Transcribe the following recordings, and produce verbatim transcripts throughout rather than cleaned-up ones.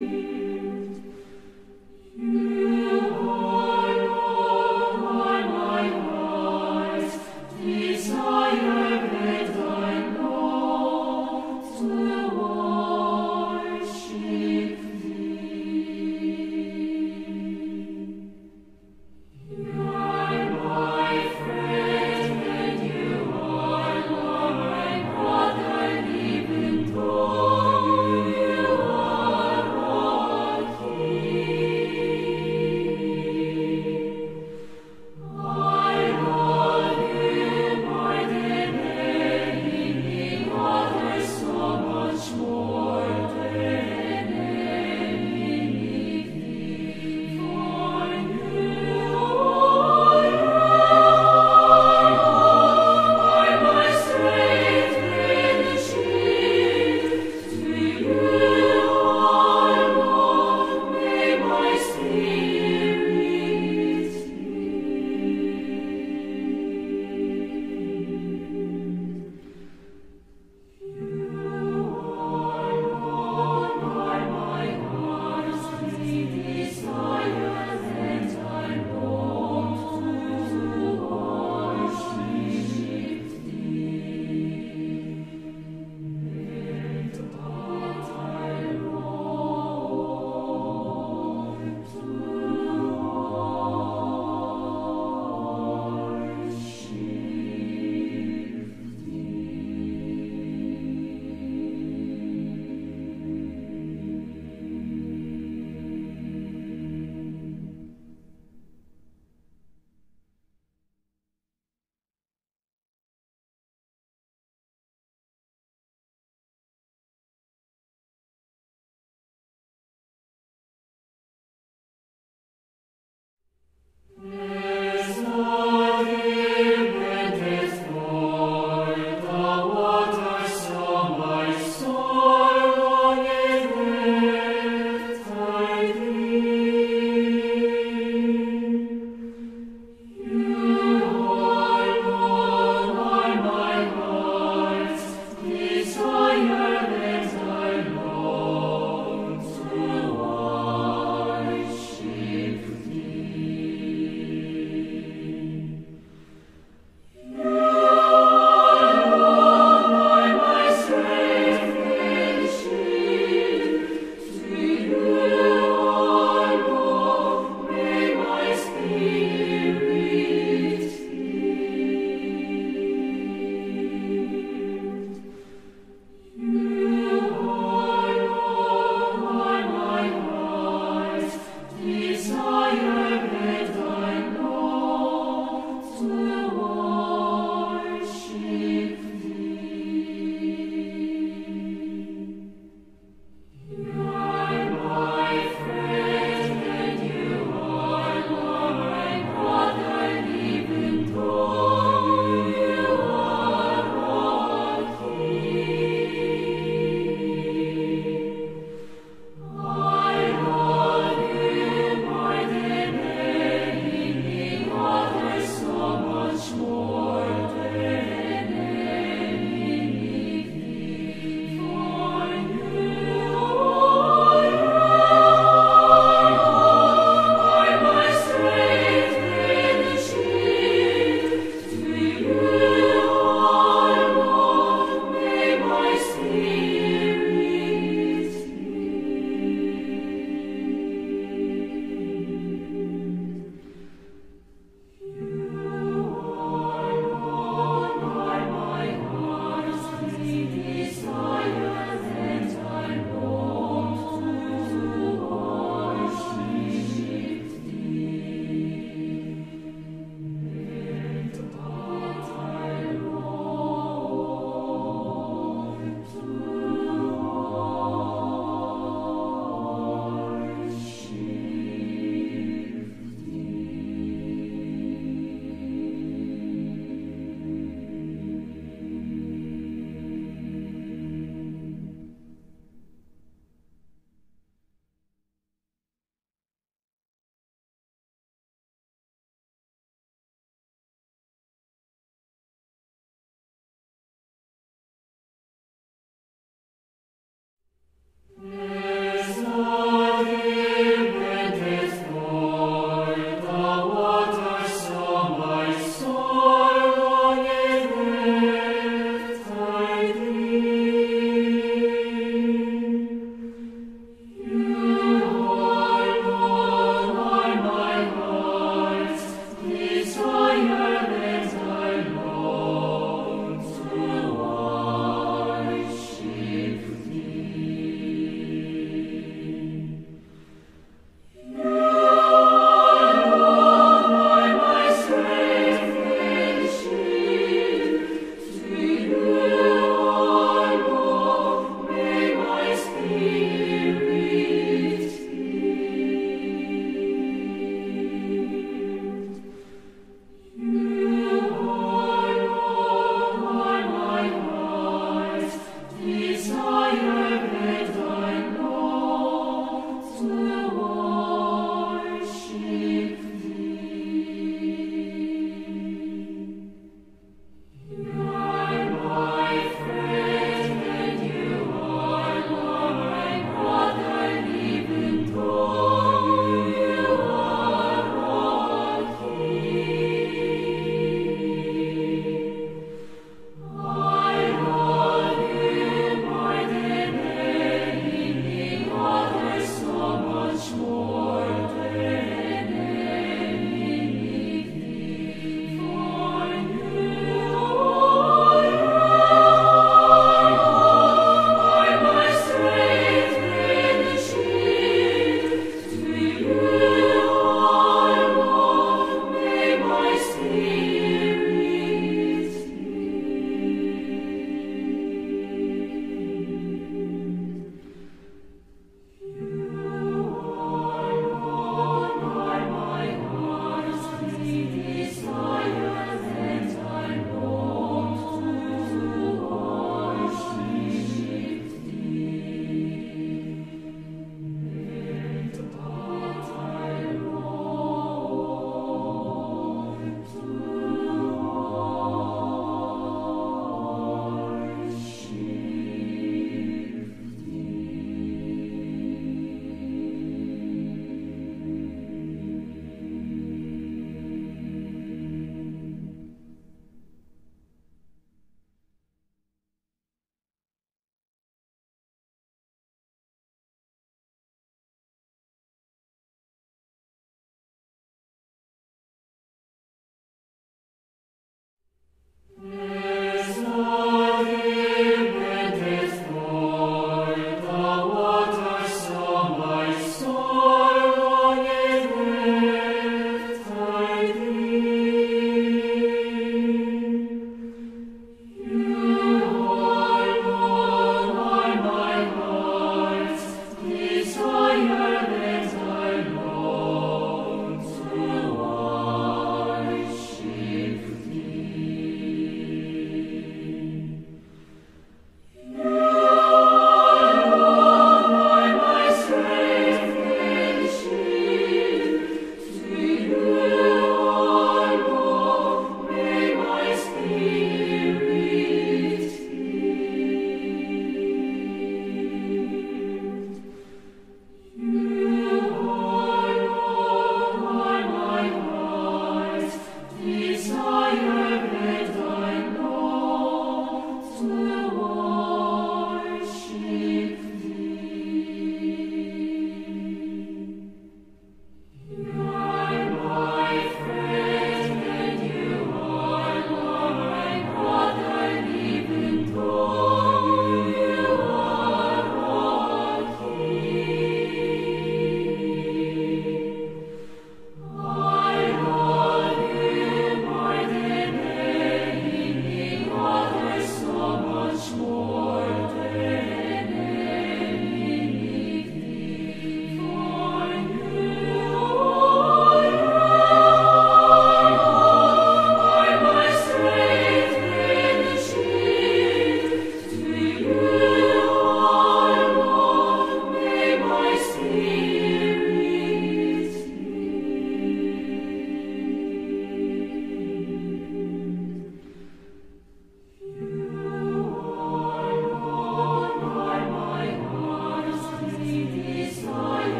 You are all that my heart desire and I long to worship thee. You are my friend and you are my brother, even though you are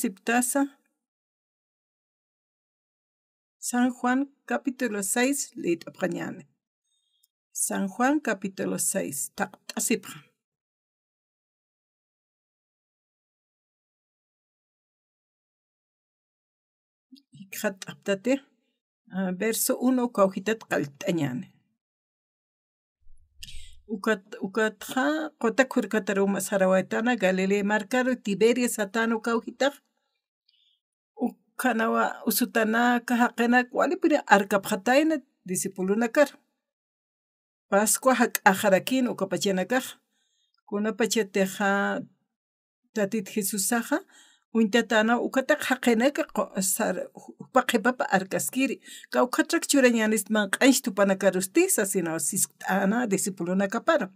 Siptasa, San Juan capítulo seis, lït'apxañäni. San Juan capítulo seis, taqt'asipxa. Jikxat'aptati, ah, verso uno kawjitat qallt'añäni. Ukat, ukatxa, quta khurkataruw mä sarawaytana, Galilea markaru, Tiberias satän uka kawjitax. Ukhanawa usutanaka, jaqinak, walipuni arkapxatayna discipulonakar. Pascua jak'axarakïn uka pachanakax. Kunapachatixa Tatit Jesusaxa, uñtatäna ukataq jaqinaka qu-, sar-, jupa qhipapa arkaskiri. Kawkhatrak churañänist manq'añcht jupanakarusti, sasina siskt'äna discipulonakaparu.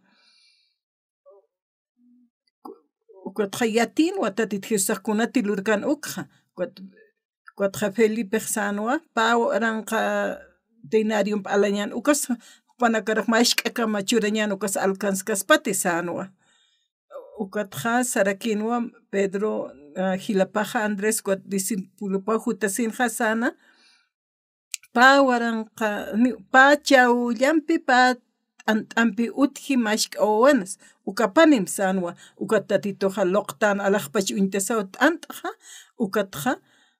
Ukatxa yatïnwa Tatit Jesusax kunati lurkan ukxa. Ukat, ukatxa Felipex sänwa, pä waranqa denariomp alañän ukas, jupanakarux mask'akama churañän ukas alcanzkaspati sänwa. Ukatxa sarakïnwa Pedro, ah, jilapaxa Andrés, ukat discipulopaw jutasinxa säna, pä waranqa, ni-, pä chawllampi, pä t'ant'ampi utji mask'a wawanas, ukapanim sänwa, ukat Tatituxa luqtän alaxpach uñtasaw t'ant'xa, ukatxa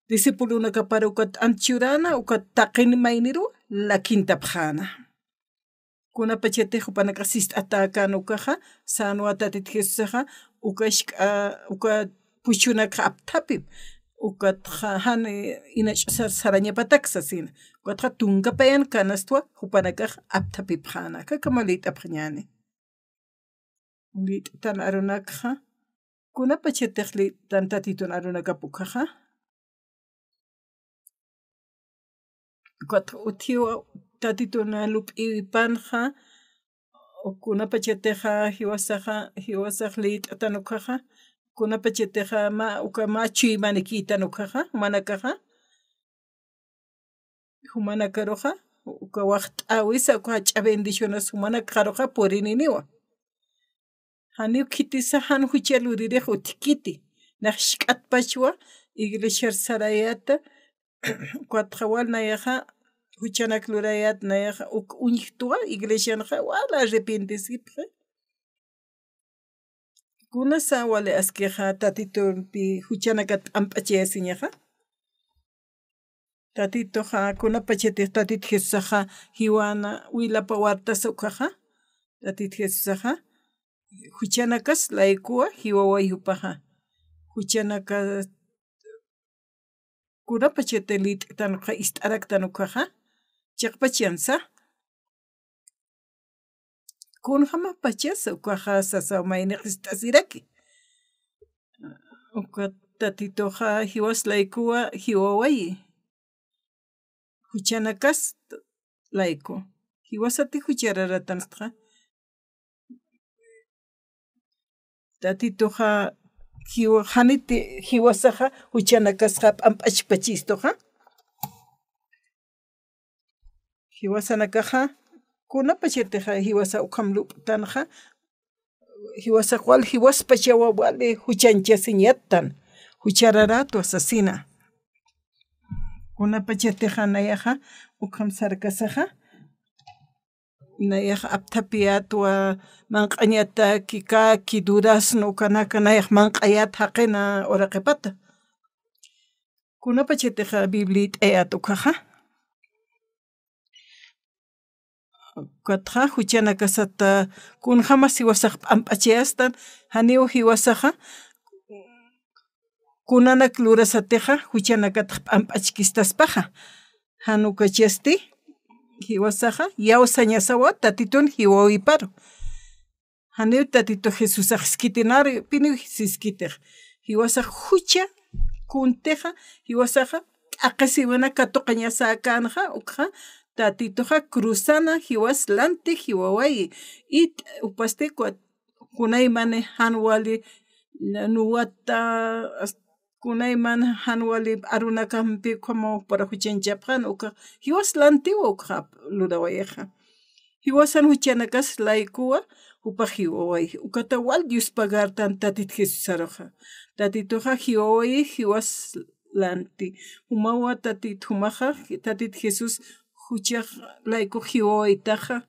discipulonakapar ukat t'ant churäna, ukat taqin mayniruw lakintapxäna. Kunapachatix jupanakax sist'atäkän ukaxa, sänwa Tatit Jesusaxa, uka isk'a, uka puchunakxa apthapim, ukatxa jan, eh, inach'usar sarañapatak sasina, ukatxa tunka payan canastwa jupanakax apthapipxäna, akakama lït'apxañäni. Lït'tan arunakxa, kunapachatix lït'tan Tatitun arunakap ukhaxa. Ukat utjiwa Tatitun lup'iwipanxa, kunapachatixa jiwasaxa, jiwasax lït'tan ukhaxa, kunapachatixa mä, uka mä chuymanikïtan ukhaxa, jumanakaxa, jumanakaruxa, uka waxt'äwisa, uka jach'a bendicionas jumanakaruxa purininiwa. Janiw khitisa jan jucha luririx utjkiti. Nax jisk'atpachwa iglesiar sarayäta, ukatxa wal nayaxa juchanak lurayät nayaxa uk uñjtwa iglesianxa wal arrepentisipxi. Kunasa wali askixa Tatitumpi juchanakat p'amp'achayasiñaxa. Tatituxa, kunapachatix Tatit Jesusaxa jiwana wilapa wartasa ukhaxa, Tatit Jesusaxa, juchanakas laykuwa jiwaway jupaxa. Juchanakas, kunapachatix lït'tan ukhaxa, ist'araktan ukhaxa, chiqpachansa. Kunjamapachasa ukaxa sasaw maynix ist'asiraki. Uka Tatituxa jiwas laykuwa jiwawayi. Juchanakas layku. Jiwasati juchararatanstxa. Tatituxa jiwa-, janiti jiwasaxa juchanakasxa p'amp'achpachistuxa. Jiwasanakaxa, kunapachatixa jiwasa ukham lup'tanxa, jiwasax wal jiwaspachawa wali juchanchasiñattan, juchararätwa sasina. Kunapachatixa nayaxa, ukham sarkasaxa, nayax apthapiyätwa, manq'añataki, kaki, durazno, ukanaka nayax manq'ayät jaqina uraqipata. Kunapachatixa Bibliayt'ayät ukhaxa. Ukatxa juchanakasata kunjamas jiwasax p'amp'achayastan, janiw jiwasaxa kunanak lurasatixa juchanakatx p'amp'achkistaspaxa. Jan ukachasti jiwasaxa iyawsañasawa Tatitun jiwawiparu. Janiw Tatitu Jesusax iskitinaru, piniw siskitix. Jiwasax jucha kuntixa, jiwasaxa t'aqhisiwina katuqañasäkänxa, ukxa Tatituxa cruzana, jiwas lanti, jiwawayi. It'upasti kunaymani jan wali nuwata, as-, kunayman jan wali arunakampi ukhamaw para juchanchapxän, uka jiwas lantiwa ukxa lurawayixa. Jiwasan juchanakas laykuwa, jupax jiwaway. Ukata wal Dios pagartan Tatit Jesusaruxa. Tatituxa jiwaway, jiwas lanti. Jumawa Tatit, jumaxa Tatit Jesús juchax layku jiwawaytaxa.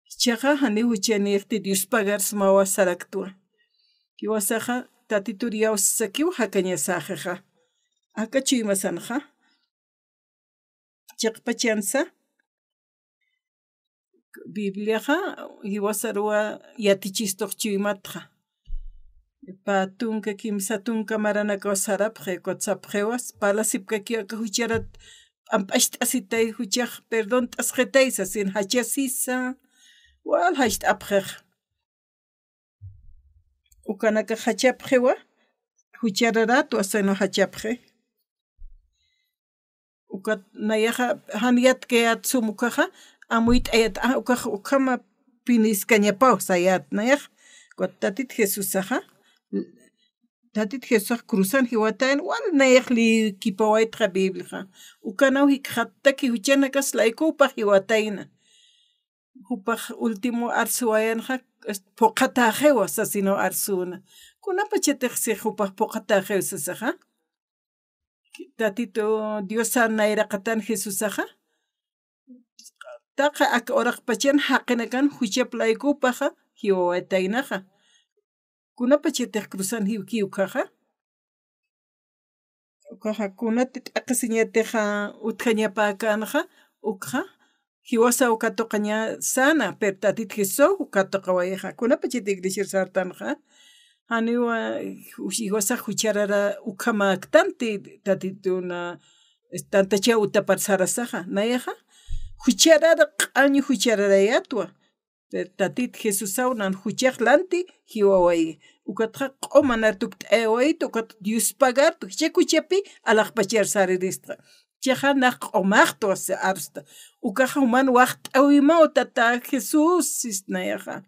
Jichhaxa jani juchanïxti Dios pagar smawa saraktwa. Jiwasaxa Tatitur iyawsasakiw jakañasäxixa. Aka chuymasanxa chiqpachansa, Bibliaxa jiwasaruwa yatichistux chuymatxa. Pä tunka, kimsa tunka maranakaw sarapxi, ukat sapxiwa, parlasipkakiw aka jucharat p'amp'acht'asitay, juchax perdont'asxitay sasin jachasisa, wal jacht'apxix. Ukanakax jachapxiwa, juchararatwa sino jachapxi. Ukat nayaxa jan yatkayät sum ukaxa, amuyt'ayät, a, ukax ukhama piniskañapaw sayät nayax. Ukat Tatit Jesusaxa, Tatit Jesusax cruzan jiwatayn, wal nayax lïkipawaytxa Bibliaxa. Ukanaw jikxattaki juchanakas laykupax jiwatayna. Jupax último arsuwayanxa, phuqhatäxiwa sasinaw arsuna. Kunapachatix si jupax phuqhatäxiw sasaxa, Tatitu Diosar nayraqatan Jesusaxa, taqi aka uraqpachan jaqinakan juchap laykupaxa jiwawataynaxa. Kunapachatix cruzan jiwkiw ukhaxa. Ukaxa kunati t'aqhisiñatixa utjañapäkänxa, ukxa jiwasaw katuqañasana, pero Tatit Jesusaw katuqawayixa. Kunapachat iglesiar sartanxa, janiwa jiwasax jucharara ukhamäktanti Tatituna, tantachaw utapar sarasaxa. Nayaxa jucharara q'añ juchararayätwa. Pero Tatit Jesusaw nan juchax lanti jiwawayi. Ukatxa q'uma nar tukt'ayawayit, ukat Dios pagartu, jichha juchapi alaxpachar sariristxa. Jichhaxa nax q'umaxtwa arsta. Ukaxa juman waxt'äwimaw Tata Jesús sist nayaxa.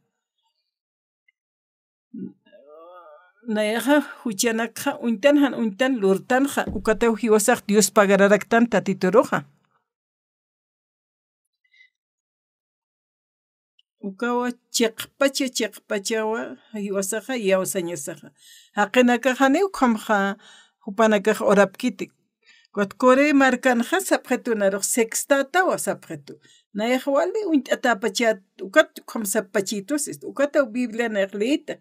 Nayaxa juchanakxa uñtan jan uñtan lurtanxa, ukataw jiwasax Dios pagararaktan Tatituruxa. Ukawa chiqpacha, chiqpachawa jiwasaxa, iyawsañasaxa. Jaqinakax janiw ukhamxa jupanakax urapkiti. Ukat Corea markanxa sapxitu narux sextatawa sapxitu. Nayax wali uñt'atäpachat, ukat ukham sappachitu sist. Ukataw Biblia nayax liyta.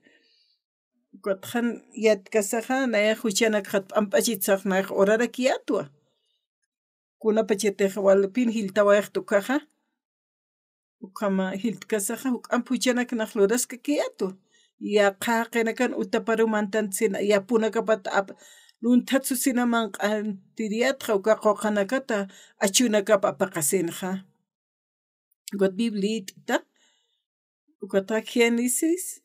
Ukat jan yatkasaxa, nayax juchanakxat p'amp'achitsax nayax urarakiyätwa. Kunapachatix walpin jiltawayxt ukaxa. Ukhama jiltkasaxa, juk'amp juchanak nax luraskakiyätwa. Yaqha jaqinakan utaparu mantantsina, yapunakapat ap-, lunthatsusina manq'antiriyätxa uka quqanakata achunakap apaqasinxa. Ukat Biblia liyt'ta, ukata Génesis,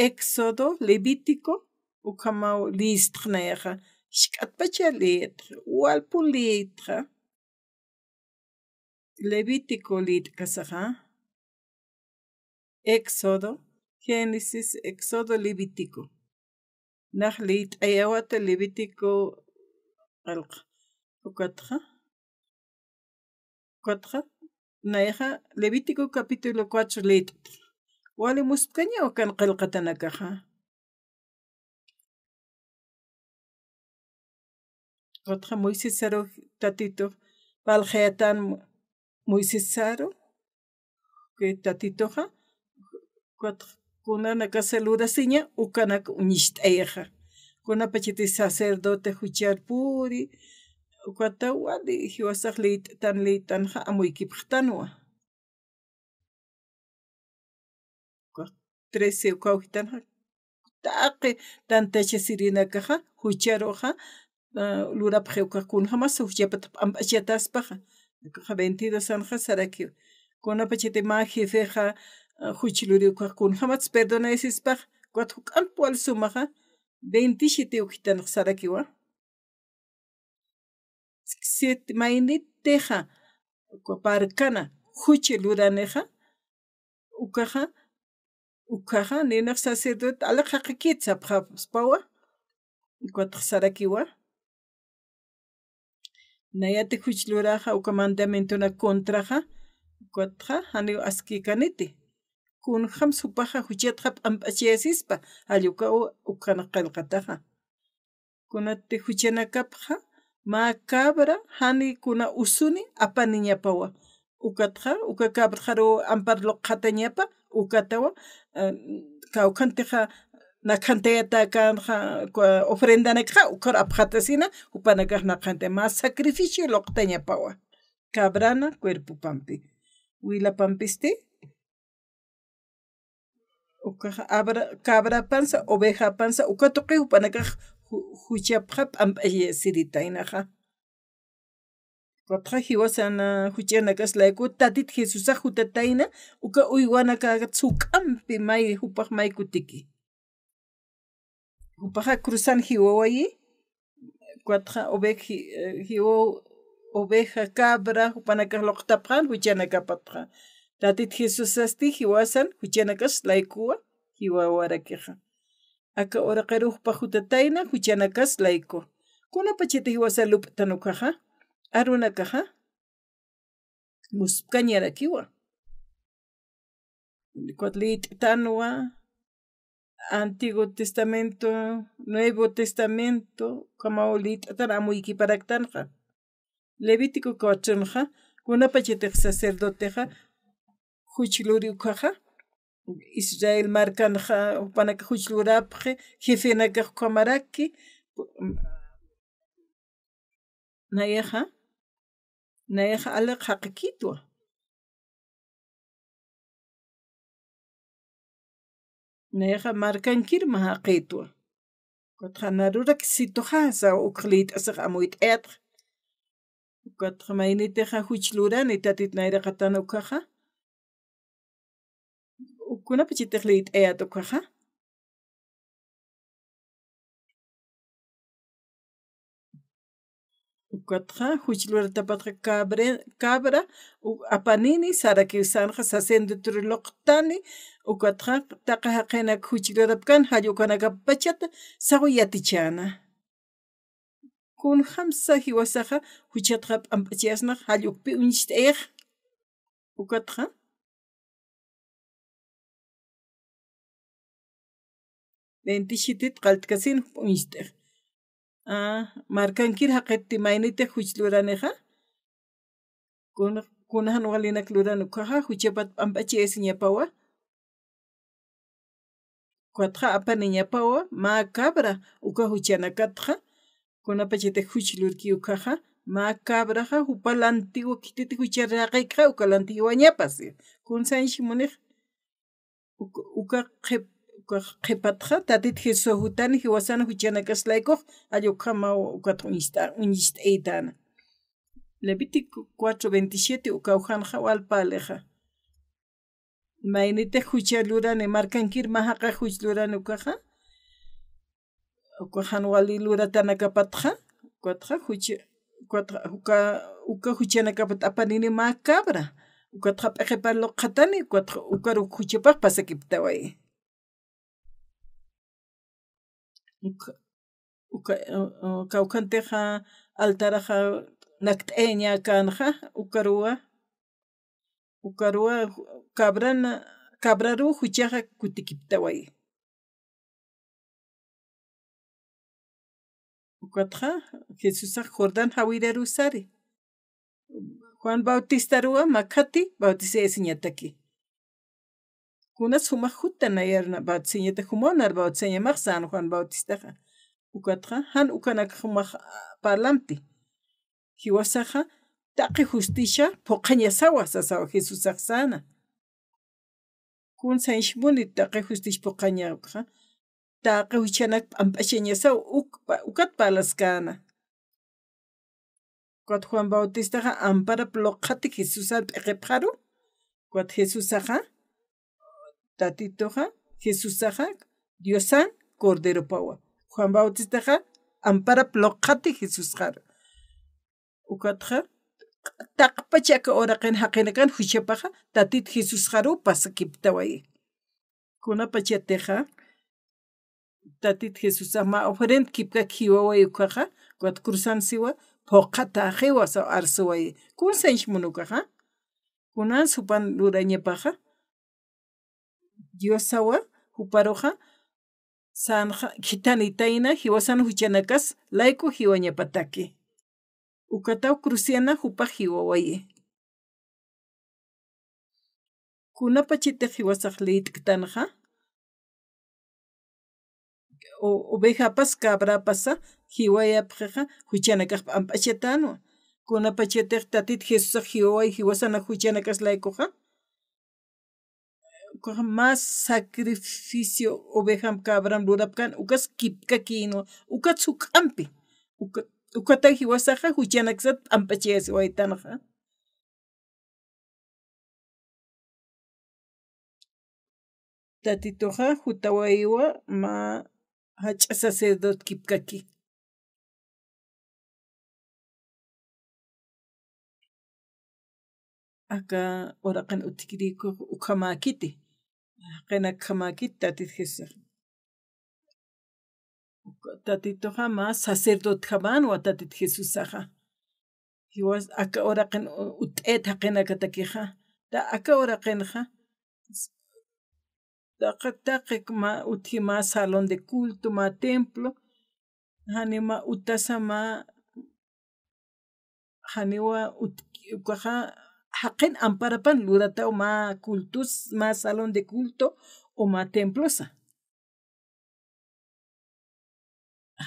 Éxodo, Levítico, ukhamaw liyistx nayaxa, jisk'atpacha liyitxa, walpun liyitxa. Levítico liyt'kasaxa, Éxodo, Génesis, Éxodo, Levítico. Nax liyt'ayawata Levítico qillqa. Ukatxa, ukatxa, nayaxa Levítico capítulo cuatro liyt'ta. Wali muspkañaw ukan qillqatanakaxa. Ukatxa Moisesaru Tatitux parlxayätan, Moisesaru, que Tatituxa, ukatxa kunanakasa lurasiña, ukanak uñicht'ayixa. Kunapachati sacerdote juchar puri, ukata wali jiwasax liyt'tan liytanxa amuykipxtanwa. Uka trece ukaw jitanxa, taqi tantachasirinakaxa, jucharuxa, ah, lurapxi ukax kunjämas juchapat p'amp'achatäspaxa. Ukaxa veintidós anxa sarakiw. Kunapachati mä jefexa, ah, juch luri ukax kunjämats perdonayasispaxa. Ukat juk'amp wal sumaxa, veintisiete uka jitanx sarakiwa. Siete, maynitixa, uka parkana, juch luranixa, ukaxa, ukaxa, ninax sacerdote, aliq jaqikit sapxaspawa, ukatx sarakiwa. Nayati juch luraxa, uka mandamientonak contraxa, ukatxa, janiw askikaniti. kunjams jupaxa juchatxa p'amp'achayasispa, jall ukaw ukanax qillqataxa. Kunati juchanakapxa, mä cabra, jani kuna usuni apaniñapawa. Ukatxa, uka cabraxaru ampar luqxatañapa, ukatawa, eh, kawkhantixa, nakhantayatäkänxa, ku-, ofrendanakxa, ukar apxatasina, jupanakax nakhanti, mä sacrificio luqtañapawa. Cabrana cuerpopampi. Wilapampisti, ukaxa abra-, cabrapansa, ovejapansa, uka tuqi jupanakax ju-, juchapxa p'amp'ayasiritaynaxa. Ukatxa jiwasan juchanakas layku Tatit Jesusax jutatayna, uka uywanakakat suk'ampi may, jupax may kutiki. Jupaxa cruzan jiwawayi, ukatxa oveji-, eh, jiwaw, oveja, cabra, jupanakax luqtapxan, juchanakapatxa. Tatit Jesusasti jiwasan, juchanakas laykuwa, jiwawarakixa. Aka uraqiru jupax jutatayna, juchanakas layku. Kunapachati jiwasa lup'tan ukaxa, arunakaxa, muspkañarakiwa. Ukat lït'tanwa, Antiguo Testamento, Nuevo Testamento, ukhamaw lït'tan amuykiparaktanxa. Levítico cuatronxa, kunapachatix sacerdotexa, juch luri ukaxa, Israel markanxa, jupanaka juch lurapxi, jefenakax ukhamaraki, nayaxa, nayaxa aliq jaqikitwa. Nayaxa markankir mä jaqitwa. Ukatxa narurak situxa, saw ukx lït'asix amuyt'ayatxa. Ukatxa maynitixa juch lurani Tatit nayraqatan ukaxa. Kunapachatix lït'ayät ukaxa. Ukatxa, juch luratapatxa cabra, cabra, u-, apanini, sarakiw sänxa, sacerdote luqtani, ukatxa, taqi jaqinak juch lurapkän, jall ukanakapachat, saw yatichäna. Kunjamsa jiwasaxa, juchatxa p'amp'achayasnax, jall ukpi uñst'ayix. Ukatxa, veintisiete qalltkasin uñst'ix. Ah, markankir jaqitti maynitix juch luranixa. Kun-, kunjan walinak luran ukaxa, juchapat p'amp'achayasiñapawa. Ukatxa apaniñapawa, mä cabra, uka juchanakatxa, kunapachatix juch lurki ukaxa, mä cabraxa, jupa lantiwa khititi jucha raqikxa, uka lantiwañapasi. Kun sañs munix, uk-, uka qhip-, uka qhipatxa, Tatit Jesús jutani, jiwasan juchanakas laykux, jall ukhamaw ukat uñst'a-, uñst'aytäna. Levítico cuatro veintisiete, ukaw janxa walpälixa. Maynitix jucha lurani, markankir mä jaqix juch lurani ukaxa. Uka jan wali luratanakapatxa, ukatxa jucha, ukatxa, uka, uka juchanakapat apanini mä cabra. Ukatxa p'iqipar luqxatani, ukatxa, ukar uk juchapax pasakiptawayi. Uka, uka, uh, uh, kawkhantixa altaraxa nakt'ayañäkänxa, ukaruwa, ukaruwa, cabran, cabraruw juchaxa kutikiptawayi. Ukatxa, Jesusax Jordán jawiraruw sari. Juan Bautistaruwa makhati bautizayasiñataki. Kunas jumax juta nayar bautizañatak, jumaw nar bautizañamax sän Juan Bautistaxa. Ukatxa, jan ukanakax jumax, ah, parlamti. Jiwasaxa, taqi justicia phuqhañasawa, sasaw Jesusax säna. Kun sañs muni taqi justicia phuqhaña ukxa. Taqi juchanak p'amp'achañasaw uk pa-, ukat parlaskäna. Ukat Juan Bautistaxa amparap luqxati Jesusar p'iqipxaru. Ukat Jesusaxa, Tatituxa, Jesusaxa, Diosan Corderopawa. Juan Bautistaxa amparap luqxati Jesusxaru. Ukatxa, taqpach aka uraqin jaqinakan juchapaxa, Tatit Jesusxaruw pasakiptawayi. Kunapachatixa, Tatit Jesusax mä ofrenda kipkak jiwawayi ukaxa, ukat cruzan siwa, phuqhatäxiwa saw arsuwayi. Kun sañs muni ukaxa, kunan jupan lurañapaxa, Diosawa juparuxa sänxa khithanitayna jiwasan juchanakas layku jiwañapataki. Ukataw cruciana jupax jiwawayi. Kunapachatix jiwasax lït'ktanxa, o-, ovejapas cabrapasa jiwayapxixa juchanakax p'amp'achatänwa. Kunapachatix Tatit Jesusax jiwaway jiwasan juchanakas laykuxa, ukax mä sacrificio ovejam cabram lurapkän, ukas kipkakïnwa, ukat juk'ampi. Uka-, ukataw jiwasaxa juchanakasat p'amp'achayasiwaytanxa. Tatituxa jutawayiwa mä jach'a sacerdote kipkaki. Aka uraqin utjkirïkux ukhamäkiti, jaqinakjamäkiti Tatit Jesús. Tatituxa mä sacerdotejamänwa Tatit Jesusaxa. Jiwas aka uraqin u-, utt'ayt jaqinakatakixa. Ta aka uraqinxa, taqi, taqi mä utji mä salón de culto, mä templo, janiw mä utasa mä, janiwa ut-, ukaxa jaqin amparapan lurataw mä cultos, mä salón de culto o mä templosa.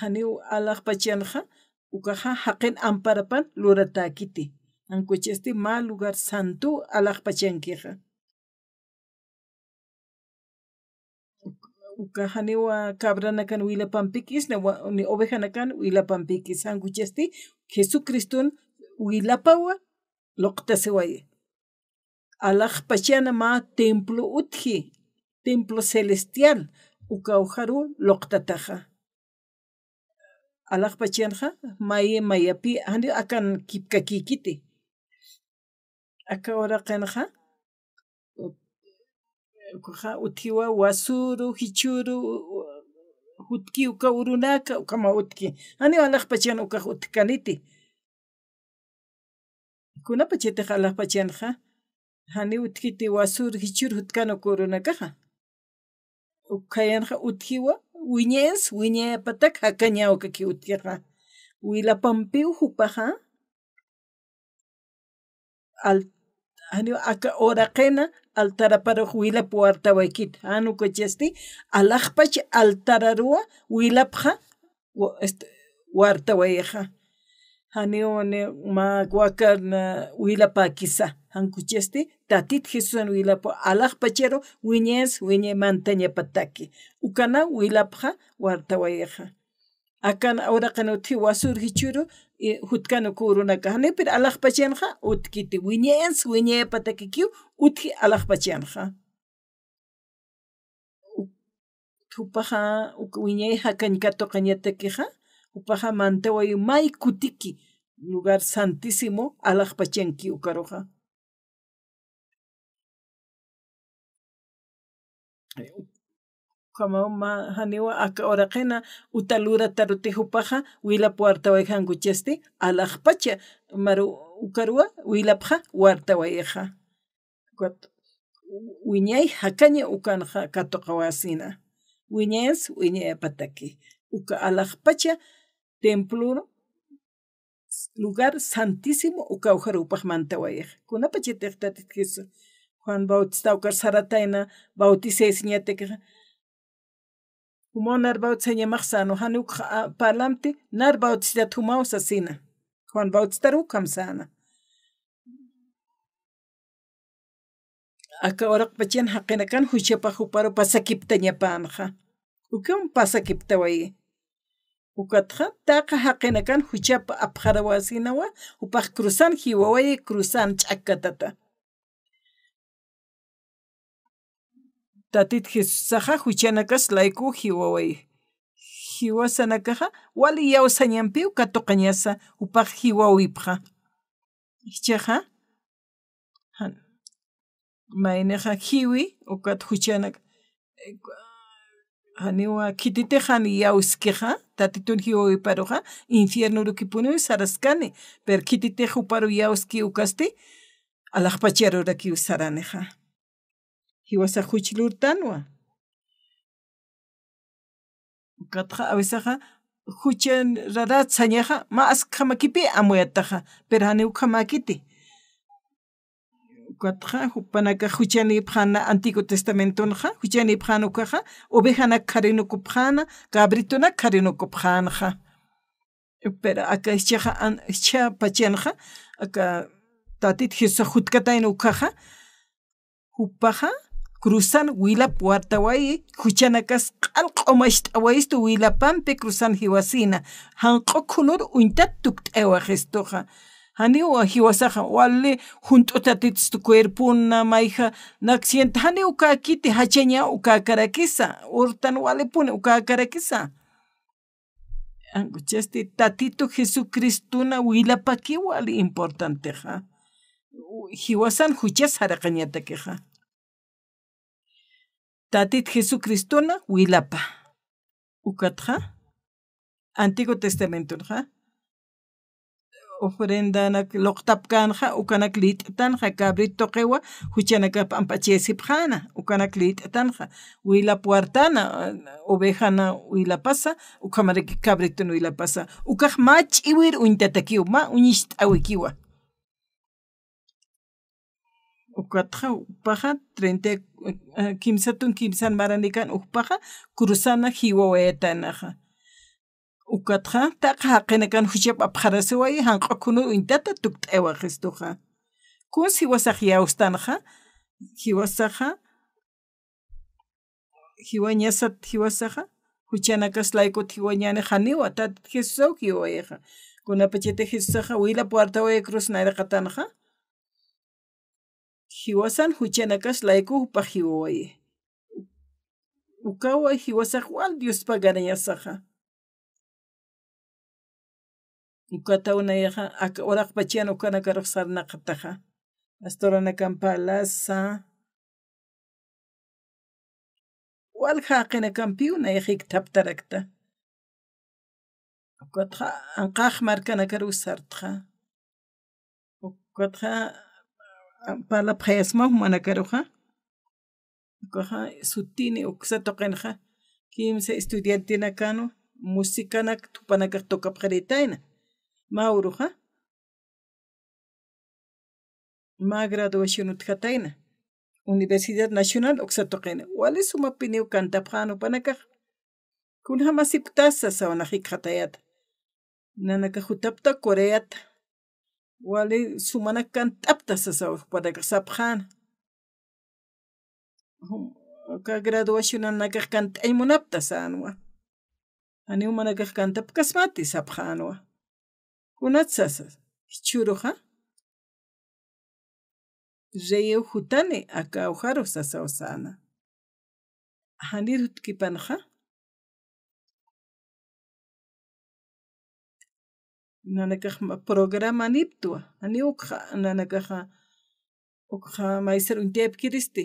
Janiw alaxpachanxa, ukaxa jaqin amparapan luratäkiti. Jan ukasti mä lugar santo alaxpachankixa. Uka janiwa cabranakan wilapampikis, ni wa-, ni ovejanakan wilapampikis. Jan ukasti Jesucriston wilapawa luqtasiwayi. Alaxpachana mä templo utji, templo celestial, ukawjaru luqtataxa. Alaxpachanxa, mayi mayapi, janiw akan kipkakïkiti. Aka uraqinxa, ukaxa utjiwa wasüru, jichhüru, jutki uka urunaka, ukhama utji. Janiw alaxpachan ukax utjkaniti. Kunapachatix alaxpachanxa, janiw utjkiti wasür jichhür jutkan uka urunakaxa. Ukhayanxa utjiwa, wiñayans, wiñayapatak jakañaw ukaki utjixa. Wilapampiw jupaxa, al-, janiw aka uraqina altaraparux wilap wartawaykit. Jan ukachasti, alaxpach altararuwa wilapxa wa-, este, wartawayixa. Janiw ni mä wakarna wilapäkisa. Jan ukachasti, Tatit Jesusan wilapwa alaxpacharu wiñayans, wiñay mantañapataki. Ukana wilapxa wartawayixa. Akan uraqin utji wasür jichhüru, i, jutkan uka urunaka. Janipir alaxpachanxa, utjkiti wiñayans, wiñayapatakikiw, utji alaxpachanxa. U-, jupaxa, uka wiñay jakañ katuqañatakixa, jupaxa mantawayi may kutiki, lugar santísimo, alaxpachanki ukaruxa. Ukhamaw mä, janiwa aka uraqina uta lurataruti jupaxa, wilap wartaway jan ukasti, alaxpacha, maru ukaruwa, wilapxa wartawayixa. Ukat, wiñay jakaña ukanxa katuqawasina. Wiñayans, wiñayapataki. Uka alaxpacha templo, lugar santísimo, ukawjaru jupax mantawayixa. Kunapachatix Tatit Jesús, Juan Bautista ukar saratayna, bautisayasiñatakixa, jumaw nar bautisañamax säna, jan uk, a, parlamti, nar bautisat jumaw sasina. Juan Bautistaru ukham säna. Aka uraqpachan jaqinakan juchapax juparu pasakiptañapanxa. Ukham pasakiptawayi. Ukatxa, taqa jaqinakan juchap apxarawasinawa, jupax cruzan jiwawayi, cruzan ch'akkatata. Tatit Jesusaxa juchanakas layku jiwawayi. Jiwasanakaxa wali iyawsañampiw katuqañasa jupax jiwawipxa. Jichhaxa, jan, maynixa jiwi, ukat juchanak, janiwa khititix jan iyawskixa, Tatitun jiwawiparuxa, infiernurukipuniw saraskani, pero khititix juparu iyawski ukasti, alaxpacharurakiw saranixa. jiwasax juch lurtanwa. Ukatxa, a veces, juchan rarat sañaxa, mä askjamakipi amuyataxa, pero janiw ukhamäkiti. Ukatxa, jupanakax juchanïpxäna Antiguo Testamentonxa, juchanïpxäna ukaxa, ovejanak kharinukupxäna, cabritonak kharinukupxänxa. Pero aka jichhaxa, an-, jichha pachanxa, aka Tatit Jesusax jutkatayna ukaxa, jupaxa cruzan wilap wartawayi, juchanakas q'al q'umacht'awayistu wilapampi cruzan jiwasïna, janq'u khunur uñtat tukt'awayistuxa. Janiw jiwasaxa wali junt'u Tatitustu cuerpona, mayja, naksient, janiw ukäkiti, jachaña ukäkarakisa, urtan walipuni ukäkarakisa. Ankuchasti Tatitu Jesucristona wilapakiw wali importantexa. Jiwasan juchas jaraqañatakixa. Tatit Jesucristona wilapa. Ukatxa, Antiguo Testamentonxa, ofrendanak luqtapkänxa, ukanak lït'tanxa, cabrito tuqiwa, juchanakap p'amp'achayasipxäna, ukanak lït'tanxa, wilap wartana, ovejana wilapasa, ukhamaraki cabriton wilapasa, ukax mä ch'iwir uñtatakiw, mä uñicht'awikiwa. Ukatxa, jupaxa, treinta, eh, kimsatun kimsan maranikan, jupaxa, cruzana jiwawayatanaxa. Ukatxa, taqi jaqinakan juchap apxarasiwayi, janq'u khunur uñtata tukt'awayistuxa. Kuns jiwasax iyawstanxa, jiwasaxa, jiwañasat jiwasaxa, juchanakas laykut jiwañäni janiwa, Tatit Jesusaw jiwawayixa. Kunapachati Jesusaxa wilap wartaway cruz nayraqatanxa, jiwasan juchanakas layku jupax jiwawayi. Ukawa jiwasax wal Diospa ganañasaxa. Ukataw nayaxa, aka uraqpachan ukanakarux sarnaqataxa. Pastoranakan parlasa. Wal jaqinakampiw nayax jikthaptarakta. Ukatxa, anqax markanakaruw sartxa. Ukatxa, parlapxayasma jumanakaruxa. Ukaxa sutini uksa tuqinxa, kimsa estudiantenakanu, musicanak jupanakax tocapxaritayna. Mä uruxa, mä graduación utjatayna. Universidad Nacional uksa tuqina. Wali sumapiniw cantapxän jupanakax. Kunjamasipktasa sasaw nax jikxatayäta. Nanakax jutapta Coreata. Wali sumanak cantapta sasaw jupanakax sapxäna. Jum, aka graduacionanakax cant'añ munapta sänwa. Janiw jumanakax cantapkasmati sapxänwa. Kunat sasa, jichhüruxa, reyiw jutani aka awjaru sasaw säna. Janir jutkipanxa, nanakax ma-, programaniptwa, janiw ukxa, nanakaxa, ukxa maysar uñtayapkiristi,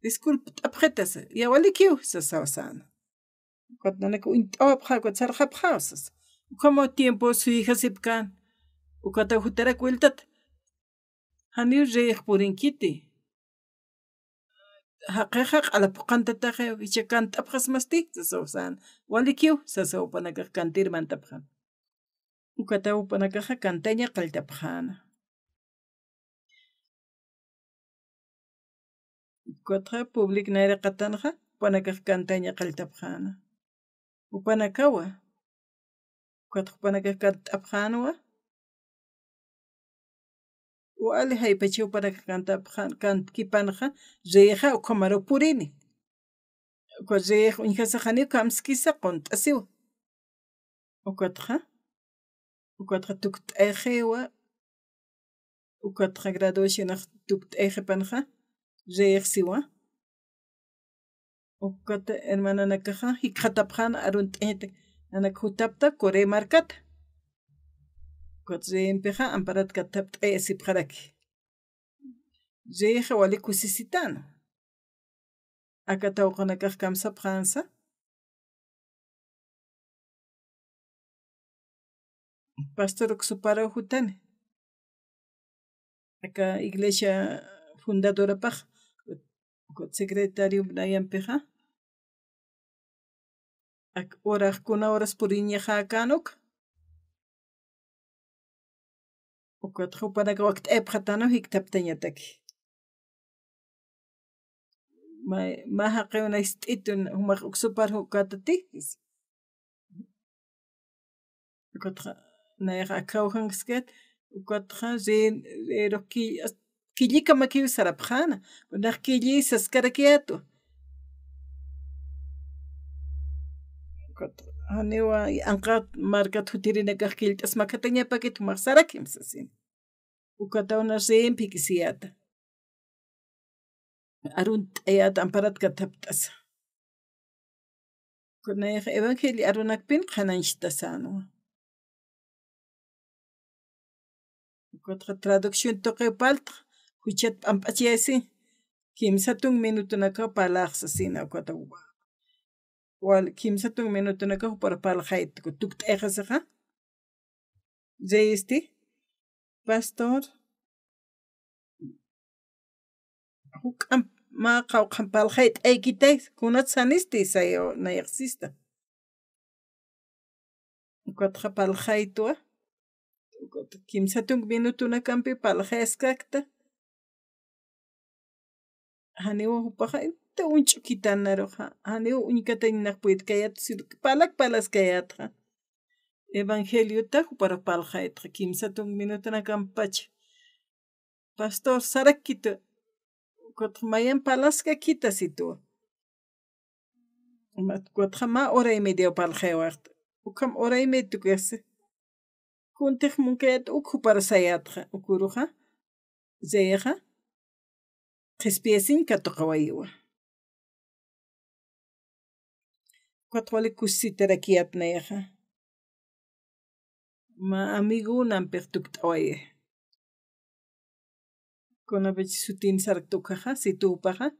disculpt'apxitasa, ya walikiw sasaw säna. Ukat nanaka uñt'awapxä, ukat sarxapxäw sasa. Ukhamaw tiempo suyjasipkän. Ukataw jutarak wiltat. Janiw reyix purinkiti. Jaqixa q'ala phuqhantataxiw, jichha cant'apxasmasti, sasaw säna. Walikiw, sasaw jupanakax cantir mantapxäna. Ukataw jupanakaxa cantaña qalltapxäna. Ukatxa public nayraqatanxa, jupanakax cantaña qalltapxäna. Jupanakawa. Ukatxa jupanakax cant'apxänwa. Wali jaypachaw jupanakax cantapxän, cantkipanxa, reyixa ukhamaru purini. Ukat reyix uñjasax janiw kamskisa qunt'asiwa. Ukatxa, ukatxa tukt'ayixiwa, ukatxa graduacionax tukt'ayixipanxa, reyix siwa. Ukat hermananakaxa, jikxatapxän arunt'añat, nanak jutapta Corea markata. Ukat reyimpixa, amparat kathapt'ayasipxaraki. Reyixa wali kusisitan. Aka tawqanakax kamsapxänsa. Pastor uksuparaw jutani. Aka iglesia fundadorapax, Secretario nayampixa. Ak horax kuna horas puriñaxäkän uk. Ukatxa jupanakax wakt'ayapxatäna jikthaptañataki. Mä, mä jaqiw na ist'itun, jumax uksupar jukatati. Ukatxa, nayax akhaw janskit, ukatxa, rin, rirux ki-, as-, killikamakiw sarapxäna, kunax killi saskarakiyätwa. Ukatxa, janiwa, anqat markat jutirinakax killt'as makatañapakit, jumax sarakim sasin. Ukataw na rimpi kisiyäta. Arunt'ayät amparat kathapt'asa. Kunayxa evangelio arunakpin qhanañchtasänwa. Ukatxa traducción tuqiw parltxa, juchat p'amp'achayasi, kimsatun minutunakaw parlax sasina, ukataw. Wal, kimsatun minutunakaw jupar parlxayt, tukt'ayxasixa. Rey este, pastor, juk'amp mä qawqham parlxayt'aykitay, kunat sanisti sayaw nayax sista. Ukatxa parlxaytwa, ukat kimsatun minutunakampi parlxayaskakta. Janiw jupaxa inta uñch'ukitanaruxa, janiw uñkatañ nax puytkayät, sino que parlak parlaskayätxa. Evangeliota jupar parlxaytxa, kimsatun minutunakampacha. Pastor, sarakkitu, ukatxa mayan parlaskakita situ. Ukatxa mä hora y media parlxayawaxta. Ukham hora y media tukuyasi. Kuntix munkayät uk jupar sayätxa, ukuruxa, reyxa, qhispiyasiñ katuqawayiwa. Ukat wali kusisitarakiyät nayaxa. Mä amigonampix tukt'awayi. Kunapach sutin sarkta ukaxa, situ jupaxa,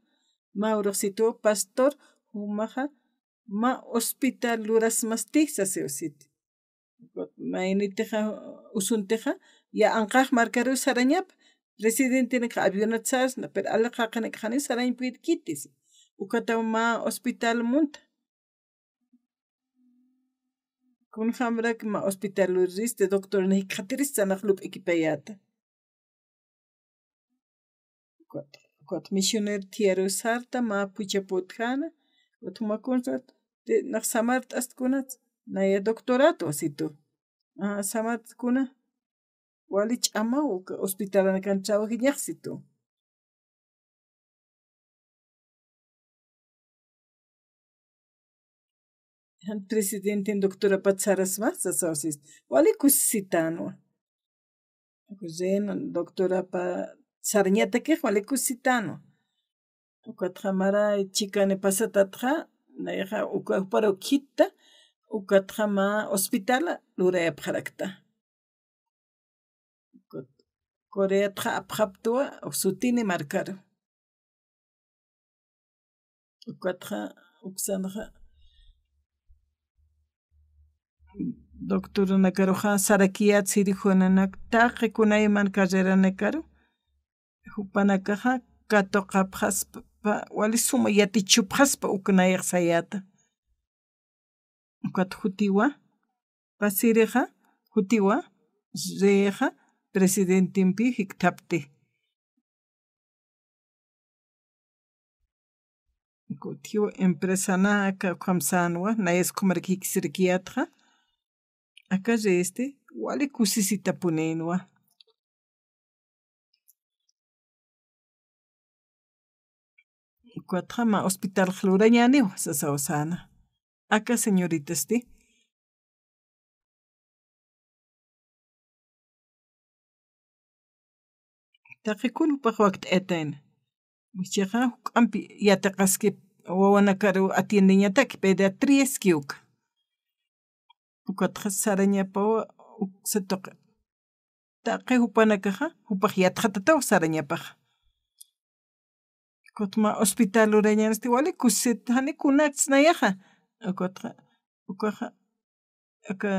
mä urux situ pastor, jumaxa, mä hospital lurasmasti sasiw siti. Maynitixa, usuntixa, ya anqax markaruw sarañap, presidentenakxa avionat sarsna, pero aliq jaqinakxaniw sarañ puytkiti. Ukataw mä hospital munta. Kunjamrak mä hospital luriristi, doctorana jikxatirista, nax lup'ikipayäta. Ukat, ukat misionero thiyaruw sarta, mä phuchhap utjäna, ukat juma kunsat, nax samart'astkunat, naya doctorato situ. Ah, samart'kuna, wali ch'amaw, uka hospitalanakan trabajiñax situ. Jan presidenten doctorapat sarasma, sasaw sist. Wali kusisitänwa. Ren doctorapat sarañatakix wali kusisitänwa. Ukatxa mara chikani pasatatxa, nayaxa uka jupar ukhitta, ukatxa mä hospital lurayapxarakta. Coreatxa apxaptwa, sutini markaru. Ukatxa, uksanxa, doctoranakaruxa sarakiyät, cirujanunak, taqi kunayman carreranakaru, jupanakaxa katuqapxaspa, wali suma yatichupxaspa uk nayax sayäta. Ukat jutiwa, pasirixa, jutiwa, reyixa, presidentempi jikthapti. Kutiw empresanaka ukham sänwa, nayas ukhamarak jikisirakiyätxa. Aka reyisti, wali kusisitapunïnwa. Ukatxa mä hospitalx lurañäniw, sasaw säna. Aka señoritasti. Taqikun jupax wakt'ayatayna. Jichhaxa juk'ampi yatiqaski wawanakaru atiendeñataki, pediatría iski uka. Ukatxa sarañapawa uksa tuqi. Taqi jupanakaxa, jupax yatxatataw sarañapaxa. Ukatxa mä hospital lurañänisti wali kusisit, jani kunats nayaxa. Ukatxa, ukaxa, aka,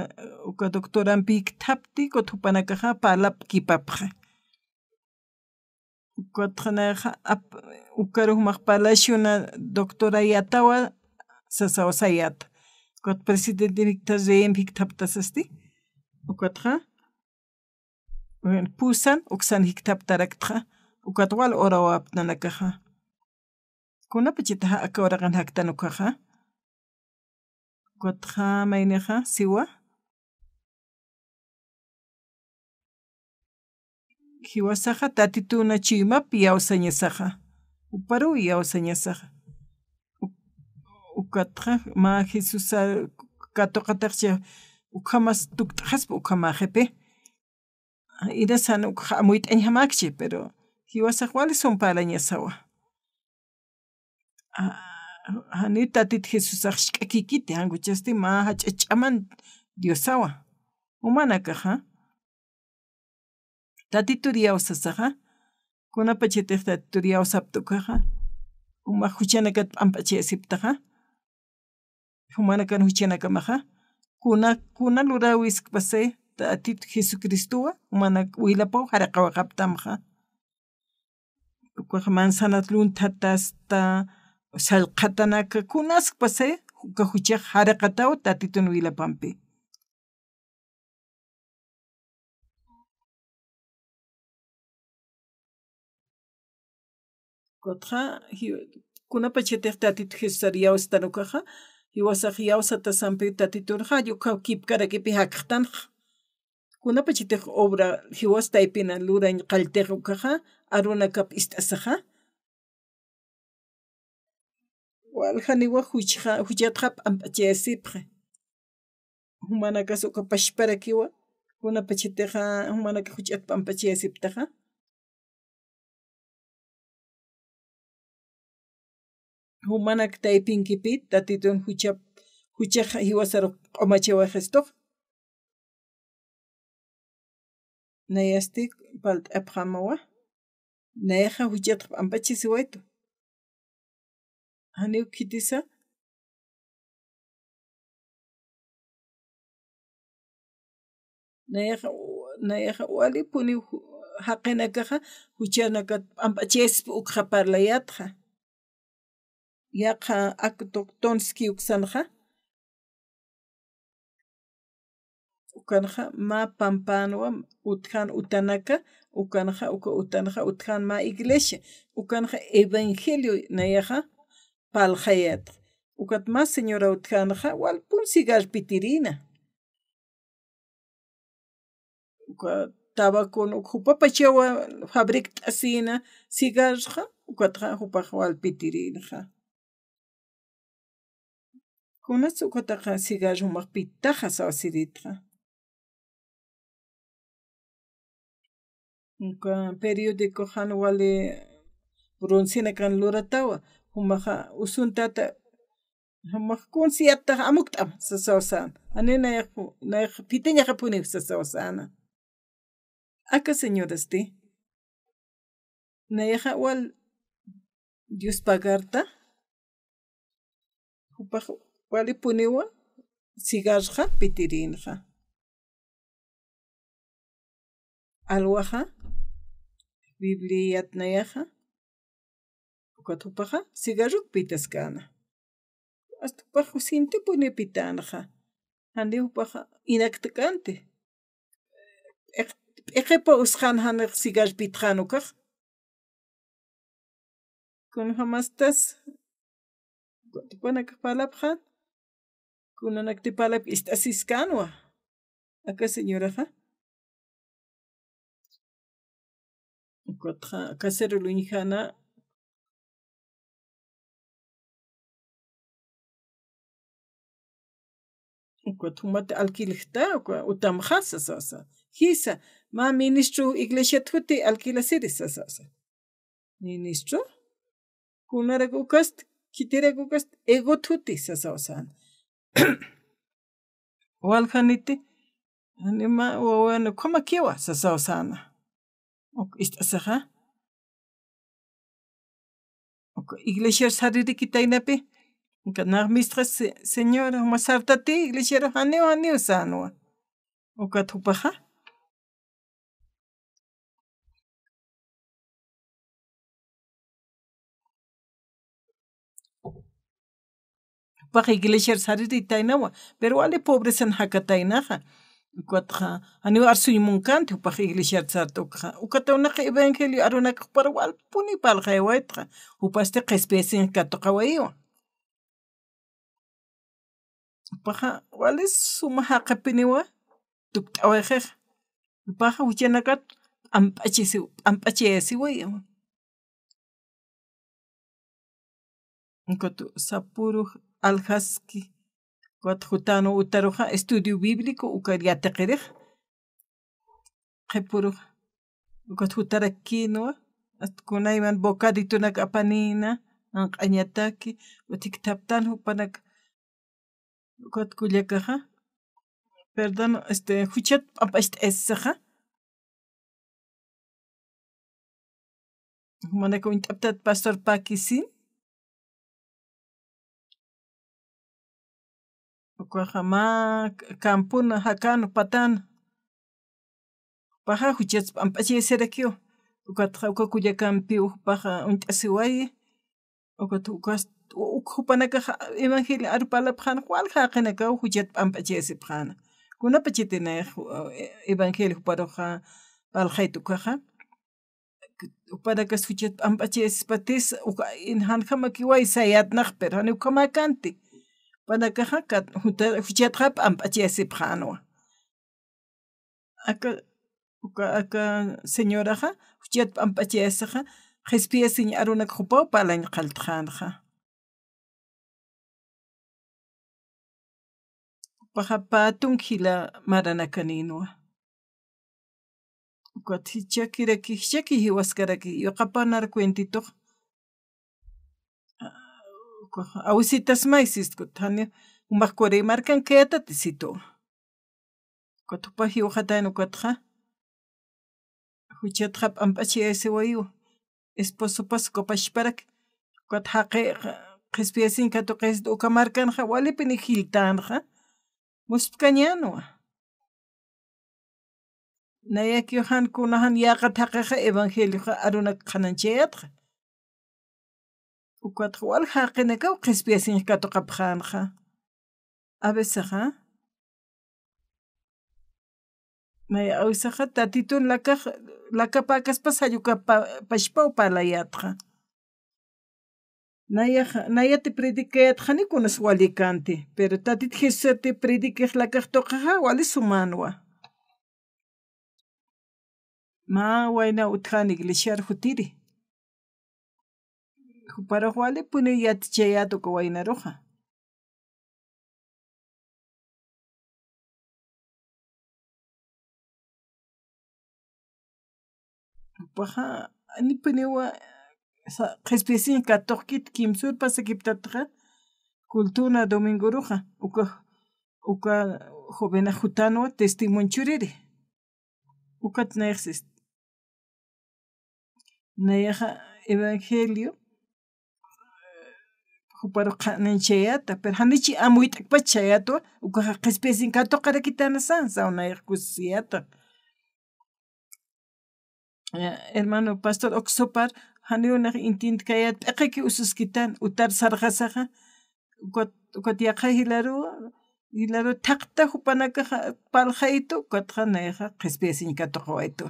uka doctorampi jikthapti, ukat jupanakaxa parlapkipapxi. Ukatxa nayaxa ap-, ukaru jumax palaciona doctora yatawa sasawasayäta. Ukat presidente jikta reyempi jikthaptasasti. Ukatxa, bueno, pusan, uksan jikthaptaraktxa. Ukat wal orawapta nanakaxa. Kunapachataxa aka uraqan jaktan ukaxa. Ukatxa maynixa, siwa. Jiwasaxa Tatituna chuymap yawsañasaxa. Juparu yawsañasaxa. U-, ukatxa mä Jesusa katuqataxcha ukhamas tukt'xaspa ukhamaxipi. Inasan ukxa amuyt'añjamakchi, pero jiwasax wali sumparañasawa. A, jani Tatit Jesusax jisk'akikiti, jan ukasti mä jach'a ch'aman Diosawa. Jumanakaxa Tatitur yawsasaxa, kunapachatix Tatitur yawsapta ukaxa, jumax juchanakat p'amp'achayasiptaxa, jumanakan juchanakamaxa, kuna, kuna lurawiskpasay Tatit Jesucristowa, jumanak wilapaw jariqawaqaptamxa. Ukax manzanat lunthatasta, sallqatanaka, kunaskpasay, uka juchax jariqataw Tatitun wilapampi. Ukatxa, ji-, kunapachatix Tatit Jesusar yawstan ukaxa, jiwasax yawsatasampi Tatitunxa, uka kipkarakipi jakxtanxa. Kunapachatix obra jiwas taypina lurañ qalltix ukaxa, arunakap ist'asaxa. Waljaniwa juchxa, juchatxa p'amp'achayasipxi. Jumanakas uka pachparakiwa, kunapachatixa, jumanakax juchat p'amp'achayasiptaxa. Jumanak taypinkipï, Tatitun juchap, juchax jiwasaru q'umachawaxistux. Nayasti palt'apxamawa. Nayaxa juchatx p'amp'achasiwaytu. Janiw khitisa. Nayaxa, nayaxa walipuniw ju-, jaqinakaxa, juchanakat p'amp'achaspa ukxa parlayätxa. Yaqha ak doctons kiwksanxa. Ukanxa mä pampänwa utjan utanaka, ukanxa uka utanxa utjan mä iglesia, ukanxa evangelio nayaxa parlxayät. Ukat mä señora utjanxa walpun cigarr pitirïna. Uka tabacon, uka jupapachawa fabrikt'asïna cigarrxa, ukatxa jupax wal pitirïnxa. Kunas ukataxa cigarr jumax pitaxa sawasiritxa. Uka periódico jan wali broncena kan luratawa, jumaxa usuntata, jumax kunsi yattaxa amukt'am, sasaw säna. Jani nayax, nayax pitañaxapuniw sasaw säna. Aka señorasti, nayaxa wal Dios pagarta, jupax walipuniwa cigarrxa pitirïnxa. Alwaxa, Bibliat nayaxa, ukat jupaxa cigarruk pitaskäna. Asta jupax sintipuni pitänxa. Jani jupaxa inaktakänti. P'iq-, p'iqipa usxän janix cigarr pitxän ukax. Kunjamastas, jupanakax parlapxän, kunanakti parlapki ist'asiskänwa. Aka señoraxa. Ukatxa, casero luñjana. Ukat jumat alquiljta, uka utamxa, sasasa. Jisa, mä ministro iglesiat juti alquilasiri, sasasa. Ministro, kunarak ukast, khitirak ukast, egot juti, sasaw säna. Waljaniti, jani mä wawan ukhamakiwa, sasaw säna. Uk ist'asaxa. Uk iglesiar saririkitaynapi, uka nax mistxa se-, señora, juma sartati iglesiar janiw, janiw sänwa. Ukat jupaxa. Jupax iglesiar sariritaynawa, pero wali pobresan jakataynaxa. Ukatxa, janiw arsuñ munkanti jupax iglesiar sarta ukxa. Ukataw nax evangelio arunak jupar walpuni parlxayawaytxa. Jupasti qhispiyasiñ katuqawayiwa. Jupaxa wali suma jaqipiniwa, tukt'awayxix. Jupaxa juchanakat p'amp'achisiw, p'amp'achayasiwayiwa. Ukat sapürux aljaski, ukat jutänwa utaruxa estudio bíblico, uka yatiqirix. Qhipürux, ukat jutarakïnwa, ast kunayman bocaditunak apanïna, anq'añataki, ukat jikthaptan jupanak, ukat kullakaxa, perdón, este, juchat p'amp'acht'ayasixa. Jumanaka uñt'aptat pastor Paquisin. Ukaxa mä campuna jakan patan. Jupaxa juchats p'amp'achayasirakiw. Ukatxa uka kullakampiw jupaxa uñt'asiwayi. Ukat ukas, uk jupanakax evangelio aru parlapxäna, wal jaqinakaw juchat p'amp'achayasipxäna. Kunapachatix, eh, evangelio juparuxa parlxayta ukaxa. Jupanakas juchat p'amp'achayasipatis, uka, in janjamakiway sayätnax, pero jani ukhamäkänti. Jupanakaxa, kat, juta-, juchatxa p'amp'achayasipxänwa. Aka, uka, aka señoraxa, juchat p'amp'achayasixa, qhispiyasiñ arunak jupaw parlañ qalltxänxa. Jupaxa pä tunk jila maranakanïnwa. Ukat jichhakiraki, jichhaki jiwaskaraki, yuqapanar cuentitux. Ukaxa, awisitas may sistkut, jani, jumax Corea markankayatati situ. Ukat jupax jiwxatayna ukatxa. Juchatxa p'amp'achayasiwayiw. Esposopas ukapachparak. Ukat jaqi qhispiyasiñ katuqayasitu uka markanxa walipini jilltänxa. Muspkañänwa. Nayakiw jan kuna jan yäqat jaqixa evangelioxa arunak qhanañchayätxa. Ukatxa wal jaqinakaw qhispiyasiñ katuqapxänxa. A veces, ¿ah? May a veces, tatitun lakax, lakapäkaspas jall uka pa-, pachpaw parlayätxa. Nayax, nayati predicayätxa jani kunas wali kanti, pero Tatit Jesusati predicix lakax tuqixa wali sumänwa. Mä wayna utjäni iglesiar jutiri. Juparux walipuni yatichayät uka waynaruxa. Jupaxa, janipuniwa, sa-, qhispiyasiñ katuqkit kimsür pasakiptatxa, cultuna domingoruxa, uka, uka jovenax jutänwa testimonio churiri. Ukat nayax sist. Nayaxa evangelio, juparu qhanañchayäta, pero janichi amuyt'akpach chayätwa, ukaxa qhispiyasiñ katuqarakitänasa, saw nayax kusisiyäta. Eh, hermano pastor Oxopar, janiw nax intindkayät, p'iqiki ususkitan, utar sarxasaxa, ukat, ukat yaqha jilaru, jilaru thaqta jupanakaxa parlxaytu, ukatxa nayaxa qhispiyasiñ katuqawaytu.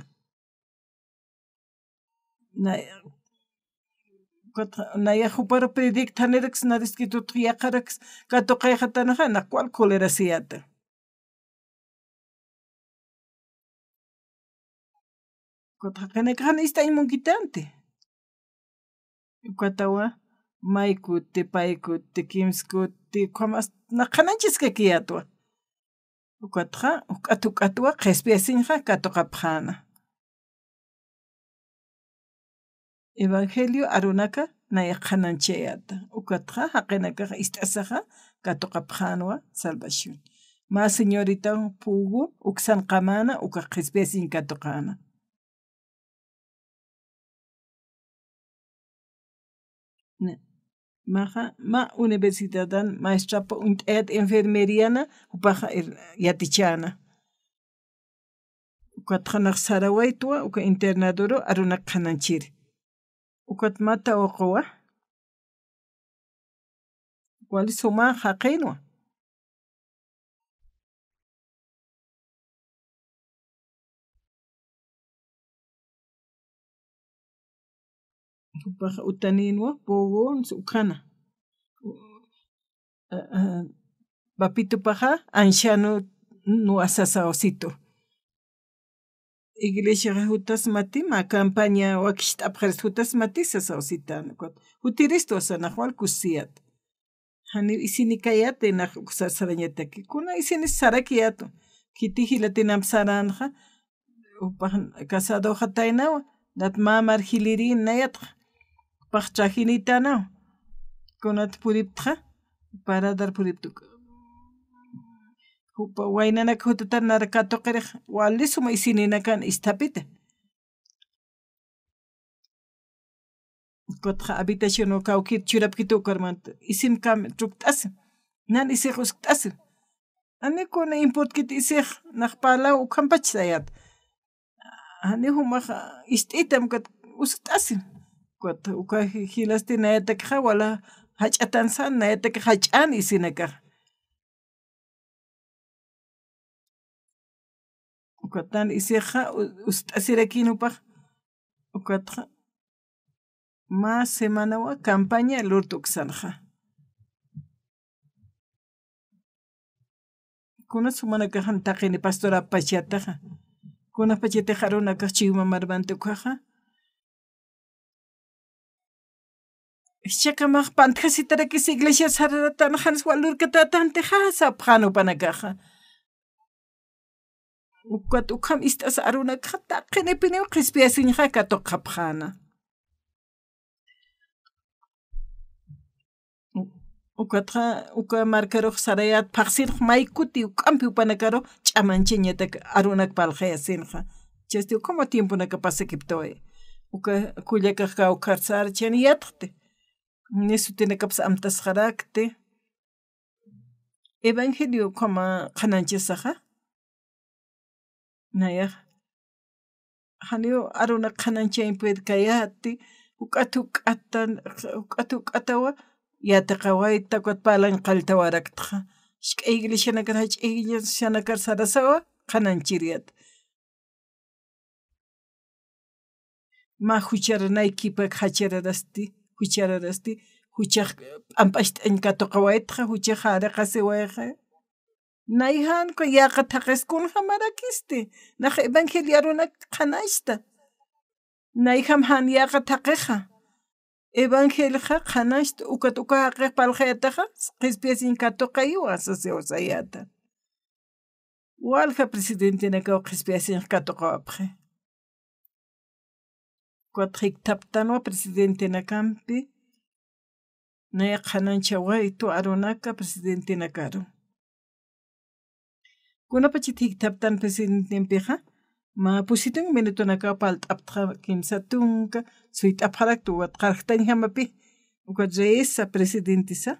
Nay-, ukatxa, nayax juparu predict janiraks, nariskitut yaqharaks, katuqayxatanaxa, nax cual colerasiyäta. Ukat jaqinakax jan ist'añ munkitanti. Ukatawa, maykuti, paykuti, kimskuti, ukhamas, nax qhanañchiskakiyätwa. Ukatxa, juk'at juk'atwa, qhispiyasiñxa katuqapxäna. Evangelio arunaka nayax qhanañchayäta. Ukatxa, jaqinakax ist'asaxa katuqapxänwa salvación. Mä señorita pugu uksan qamäna, ukax qhispiyasiñ katuqäna. Ni-, maxa, mä universidadan maestrapa uñt'ayät enfermeriana, jupaxa ir-, yatichäna. Ukatxa nax sarawaytwa, uka internadoru arunak qhanañchiri. Ukat mä tawquwa. Wali suma jaqinwa. Jupaxa utaninwa, Pogo, ukhana. A, a, Papitupaxa, anciano, nuwa sasawsitu. Iglesiaxa jutasmati, mä campaña wakicht'apxaris jutasmati sasawsitan. Jutiristu sanax wal kusisiyät. Janiw isinikayäti nax uk sasarañataki. Kuna isinis sarakiyätu. Khiti jilatinamp saranxa, jupax casadoxataynawa, nat mä marjilirin nayatxa. Jupax trajinitanawa. Kunat puriptxa, paradar puriptu. Jupa waynanak jutatar nara katuqirix, wali suma isininakan isthapita. Ukatxa habitación kawkir churapkitu ukarmanta, isimkam trukt'asi. Nan isix uskt'asi. Jani kuna importkit isix, nax parlaw ukhampach sayät. Jani jumax ist'itam ukat uskt'asi. Ukat uka ji-, jilasti nayatakxa wala jach'atansan, nayatakxa jach'an isinakax. Ukatan isixa, u-, uskt'asirakïn jupax. Ukatxa, mä semanawa campaña lurtuksanxa. Kuna sumanakaxan taqini pastorap pachataxa. Kuna pachatix arunakax chiwma marmanta ukhaxa. Jichhakamax pantjasitarakis iglesia sararatan, janis wal lurkatätanti, ja, sapxän jupanakaxa. Ukat ukham ist'as arunakxa taqinipiniw qhispiyasiñxa katuqapxäna. Ukatxa, uka markarux sarayät phaxsirx may kuti juk'ampi jupanakaru ch'amanchañatak arunak parlxayasinxa. Chasti ukhama tiemponaka pasakiptaway. Uka kullakax kawkhar sarchaniyätxti. Ni sutinakapas amtasxarakti. Evangelio ukhama qhanañchasaxa. Nayax. Janiw arunak qhanañchañ puedkayäti, juk'at juk'atan, juk'at juk'atawa, yatiqawayta, ukat parlañ qalltawaraktxa. Jisk'a iglesianakar, jach'a iglesianakar sarasawa, qhanañchiriyät. Mä juchar nay kipak jachararasti, juchararasti, juchax p'amp'acht'añ katuqawaytxa, juchax jariqasiwayxa. Nayjan uka yäqa thaqis kunjamarakisti, nax evangelio arunak qhanañchta. Nayjam jan yäqa thaqixa. Evangelioxa qhanañchta, ukat uka jaqix parlxayataxa, qhispiyasiñ katuqayiwa, sasiw sayäta. Walja presidentenakaw qhispiyasiñ katuqawapxi. Ukat jikthaptanwa presidentenakampi, naya qhanañchawaytu arunaka presidentenakaru. Kunapachat jikthaptan presidentempixa, mä pusitun minutonakaw parlt'aptxa kimsa tunka, suyt'apxarakta ukat qarjtañjamapi, ukat reyesa presidentesa,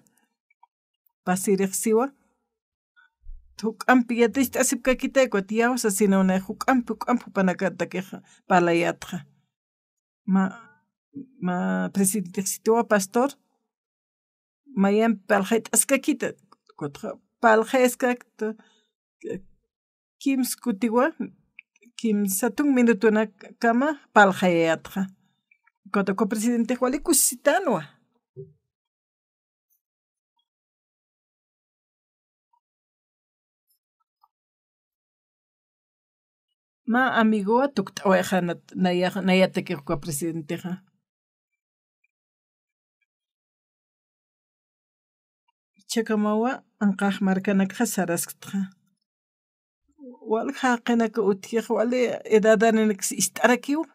pasirix siwa, juk'ampi yaticht'asipkakitay, ukat yaw sasinaw nay juk'ampi, juk'ampi jupanakatakix parlayätxa. Mä, mä presidentix sitiwa pastor, mayampi parlxayt'askakita, ukat parlxayaskakta, kimsa kutiwa, kimsatun minutonakama parlxayayätxa. Ukat uka presidentix wali kusisitanwa. Mä amigowa tukt'awayxanat, naya, nayatakix uka presidentexa. Jichhakamawa anqax markanakxa sarasktxa. Wal jaqinaka utjix wali edadaninak ist'arakiwa.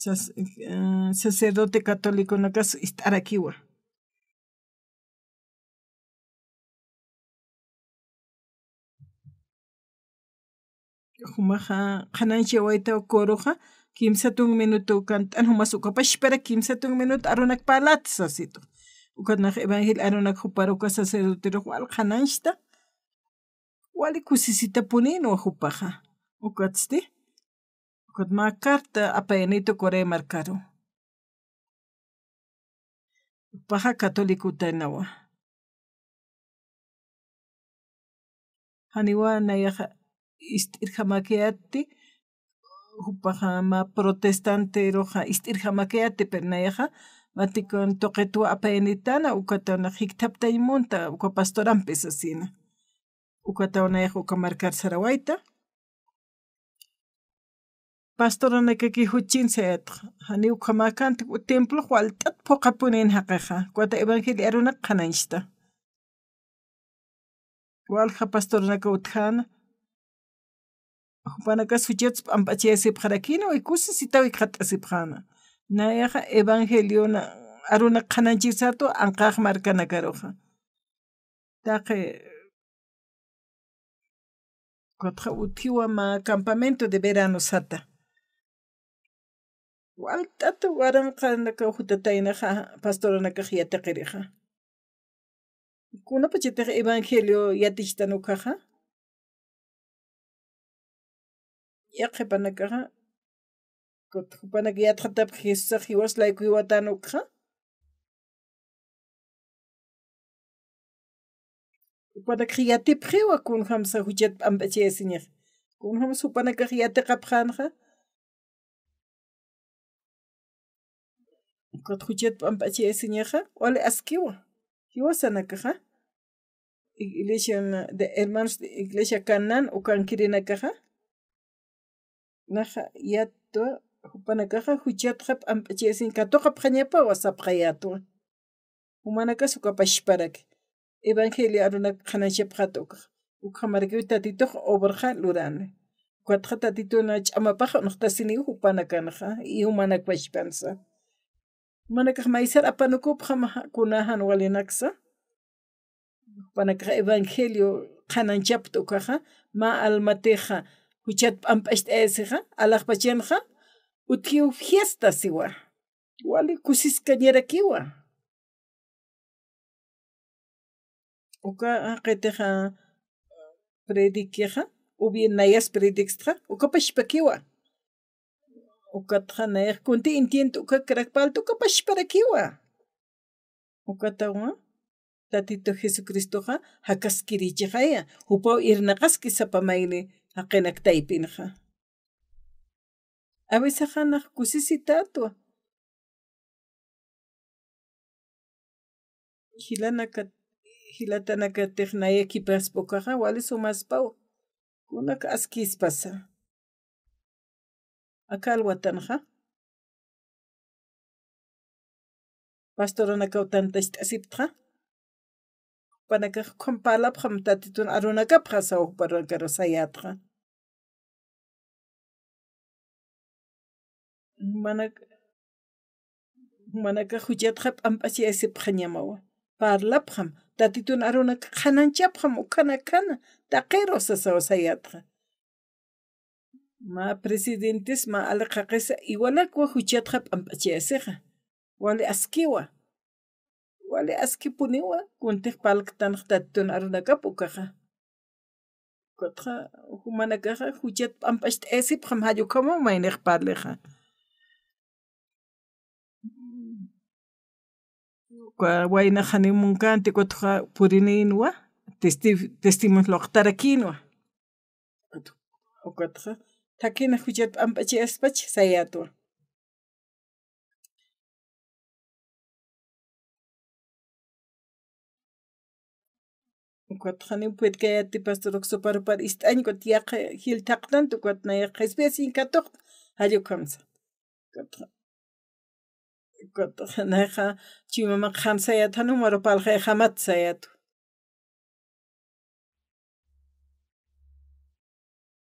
Sac-, eh, sacerdote catoliconakas ist'arakiwa. Jumaxa qhanañchawaytaw coroxa, kimsatun minuto kant'an, jumas ukapax para kimsatun minuto arunak parlat sasitu. Ukat nax evangelio arunak jupar uka sacerdoterux wal qhanañchta. Wali kusisitapuninwa jupaxa. Ukatsti. Ukat mä carta apayanitu Corea markaru. Jupaxa católico utaynawa. Janiwa nayaxa ist'irjamakayätti, jupaxa mä protestanteruxa ist'irjamakayätti, pero nayaxa Vaticano tuqitwa apayanitana, ukatana jikthaptañ munta, uka pastorampi sasina. Ukataw nayaxa uka markar sarawayta. Pastoranakaki juchin sayatxa, janiw ukhamäkänti, templox walt'at phuqhapunin jaqixa, ukata evangelio arunak qhanañchta. Walja pastoranaka utjäna, jupanakas juchats p'amp'achayasipxarakïna, y kusisitaw jikxatasipxäna. Nayaxa evangeliona arunak qhanañchir sartu, anqax markanakaruxa. Taqi Ukatxa utjiwa mä campamento de verano sata. Walt'at waranqanakaw jutataynaxa pastoranakax yatiqirixa. Kunapachatix evangelio yatichtan ukaxa, yaqhipanakaxa, jupanak yatxatapxi Jesusax jiwas layku jiwatän ukxa. Jupanakxa yatipxiwa kunjamsa juchat p'amp'achayasiñaxa. Kunjamsa jupanakax yatiqapxänxa. Ukat juchat p'amp'achayasiñaxa, wali askiwa. Jiwasanakaxa. Iglesia de hermanos de iglesia Canaán ukankirinakaxa. Naxa yatwa, jupanakaxa juchatxa p'amp'achayasiñ katuqapxañapawa sapxayätwa. Jumanakas uka pachparaki. Evangelio arunak qhanañchapxät ukax. Ukhamarakiw Tatitux obraxa lurani. Ukatxa Tatituna ch'amapax unxtasiniw jupanakanxa, y jumanak pachpansa. Jumanakax maysar apanukupxam kuna jan walinaksa. Jupanakax evangelio qhanañchapxta ukaxa, mä almatixa juchat p'amp'acht'ayasixa, alaxpachanxa utjiw fiesta siwa. Wali kusiskañarakiwa. Uka jaqitixa prediquixa, o bien nayas predictxa, uka pachpakiwa. Ukatxa nayax kunti intiento uka krakpalt uka pachparakiwa. Ukatawa, Tatitu Jesucristoxa jakaskirichixaya, jupaw irnaqaski sapa mayni jaqinak taypinxa. A veces janax kusisitätwa. Jilanaka, jilatanakatix naya kipaspa ukaxa, wali sumaspaw. Kunak askispasa. Aka alwatanxa. Pastoranakaw tantacht'asipxta. Jupanakax ukham parlapxam Tatitun arunakapxa sawa jupanakaru sayätxa. Jumanak, jumanakax juchatxa p'amp'achayasipxañamawa. Parlapxam, Tatitun arunak qhanañchapxam ukhanakhana, taqiru sasawa sayätxa. Mä presidentes, mä aliqaqisa, iwalakwa juchatxa p'amp'achayasixa. Wali askiwa. Wali askipuniwa, kuntix parlktanx Tatitun arunakap ukaxa. Ukatxa, jumanakaxa, juchat p'amp'acht'ayasipxam jall ukhamaw maynix parlixa. Uka waynax janiw munkänti, ukatxa purinïnwa, testi-, testimonio luqtarakïnwa. Ukatxa, thakina juchat p'amp'achayaspach sayätwa. Ukatxa janiw puedkayäti pastor uksuparupar ist'añ, ukat yaqha jil thaqtanti, ukat nayax qhispiyasiñ katuqta, jall ukhamsa. Ukatxa, ukatxa nayaxa chuymamax qham sayät, jan jumaru parlxayxamat sayät.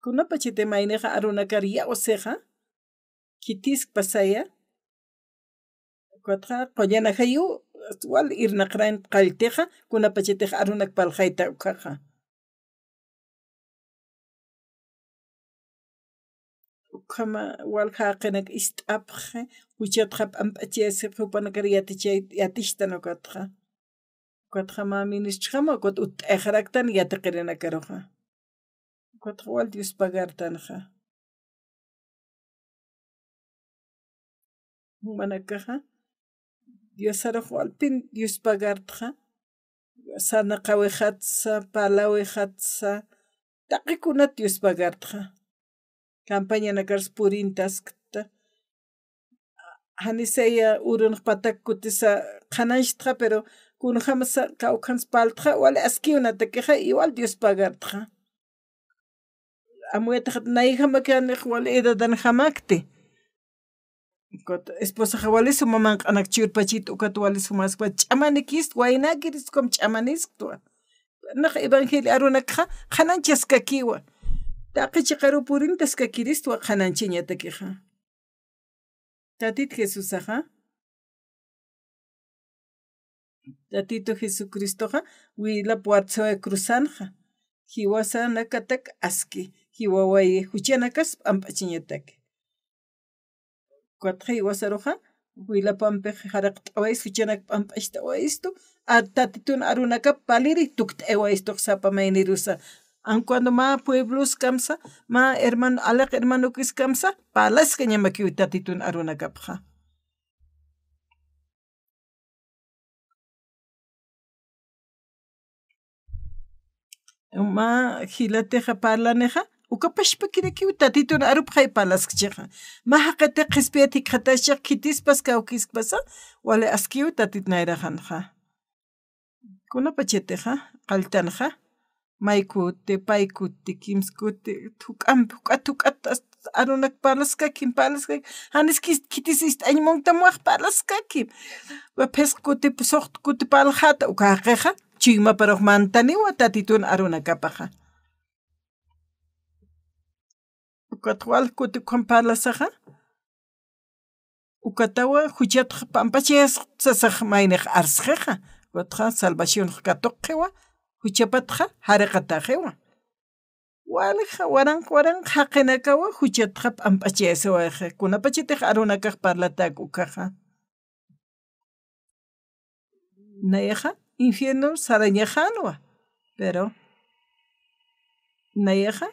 Kunapachati maynixa arunakar yawsixa, khitiskpa saya. Ukatxa qullanajayiw wal irnaqrañ qalltixa, kunapachatix arunak parlxayta ukhaxa. Ukhama walja jaqinak ist'apxi, juchatxa p'amp'achayasipxi, jupanakar yatichay-, yatichtan ukatxa. Ukatxa mä ministrjama, ukat utt'ayxaraktan yatiqirinakaruxa. Ukatxa wal Dios pagartanxa. Jumanakaxa, Diosarux walpin Dios pagartxa, sarnaqawixatsa, parlawixatsa, taqikunat Dios pagartxa. Campañanakars purintaskta. Janisaya urunx patak kutisa qhanañchtxa, pero kunjamsa kawkhansa parltxa, wali askiwnatakixa, igual Dios pagartxa. Amuyataxat nayjamakanix wali edadanjamakti. Esposaxa wali suma manq'anak churpachit, ukat wali sumaskwa ch'amanikist, waynakirist ukham ch'amanisktwa. Nax evangelio arunakxa qhanañchaskakiwa. Taqi chiqaru purintaskakiristwa qhanañchañatakixa. Tatit Jesusaxa, Tatitu Jesucristoxa wilap wartsaway cruzanxa, jiwasanakatak aski, jiwawayi juchanakas p'amp'achañataki. Ukatxa jiwasaruxa wilapampix jaraqt'awayis, juchanak p'amp'acht'awayistu, a Tatitun arunakap parliri tukt'awayistu sapa maynirusa. Aun cuando mä puebloskamsa, mä hermano, aliq hermanokiskamsa parlaskañamakiw Tatitun arunakapxa. Mä jilatixa parlanixa, uka pachpakirakiw Tatitun arupxay parlaskchixa. Mä jaqitix qhispiyat jikxataschixa, khitispas kawkiskpasa, wali askiw Tatit nayraxanxa. Kunapachatixa qalltanxa, may kuti, pay kuti, kimsa kuti, juk'ampi, juk'at, juk'at, hasta arunak parlaskakim, parlaskakim, janis khis-, khitis ist'añ muntam wax parlaskakim. Phisqa kuti, suxta kuti parlxäta, uka jaqixa chuymaparux mantaniwa Tatitun arunakapaxa. Ukat wal kuti ukham parlasaxa, ukatawa juchatxa p'amp'achayasxta sasax maynix arsxixa, ukatxa salvacionx katuqxiwa, juchapatxa jariqataxiwa. Walixa waranq waranq jaqinakawa juchatxa p'amp'achayasiwayxi, kunapachatix arunakax parlatäk ukkhaxa. Nayaxa infierno sarañaxänwa, pero nayaxa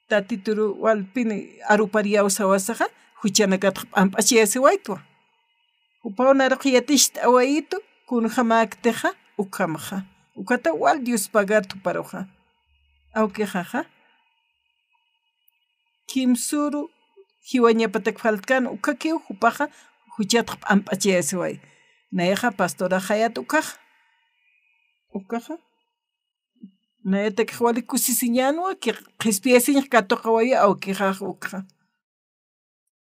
Tatituru walpin arupar iyawsawasaxa, juchanakatxa p'amp'achayasiwaytwa. Jupaw narux yaticht'awayitu, kunjamäktixa, ukhamxa. Ukata wal Dios pagarta juparuxa. Awkixaxa kimsüru jiwañapatak faltkan, ukhakiw jupaxa juchatxa p'amp'achayasiway. Nayaxa pastoraxayät ukhaxa. Ukhaxa. Nayatakix wali kusisiñänwa, qhispiyasiñx katuqawayi awkixax ukxa.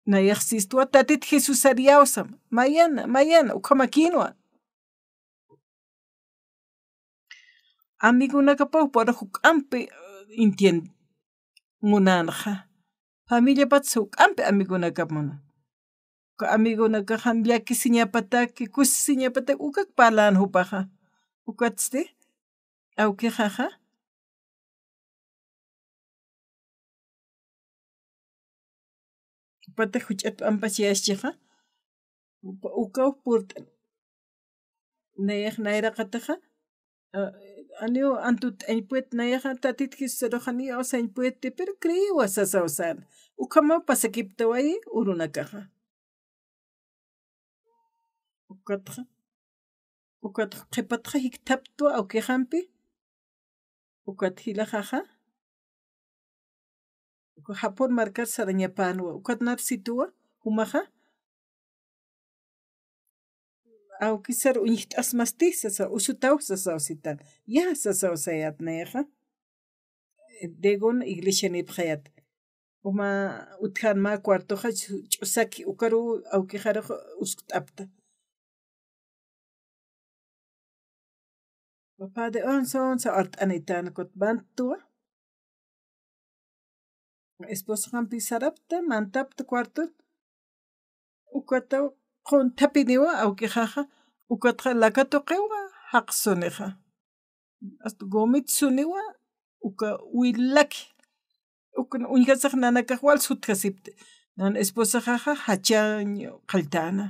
Nayax sistwa Tatit Jesusar iyawsam. Mayana, mayana, ukhamakïnwa. Amigonakapaw para juk'ampi, eh, intien munänxa. Familiapatsa juk'ampi amigonakap munan. Uka amigonakaxan llakisiñapataki, kusisiñapataki, ukak parlän jupaxa. Ukatsti, awkixaxa. Jupatix juch'at p'ampachayaschixa, upa-, ukaw purt'an. Nayax nayraqataxa, a, aniw antut'añ puet, nayaxa Tatit Jesusaruxaniw awsañ puet, pero creewa sasaw sän. Ukhamaw pasakiptawayi urunakaxa. Ukatxa, ukatxa qhipatxa jikthaptwa awkixampi. Ukat jilaxaxa, uka Japón markar sarañapänwa, ukat nar situwa, jumaxa, awkisar uñjt'asmasti, sasa, usutaw, sasaw sitan. Ya, sasaw sayät nayaxa. Dagon iglesianipxayät. Uma utjan mä cuartoxa ch'u-, ch'usaki, ukaruw awkixarux uskt'apta. Papá de once, once art'anitän, ukat mantwa. Esposaxampi sarapta, mantapta cuarto. Ukataw qunthapiniwa awkixaxa, ukatxa lakatuqiwa, jaqsunixa. Hasta gomit suniwa, uka wilaki. Uka uñjasax nanakax wal sutjasipti. Nan esposaxaxa jachañ qalltäna.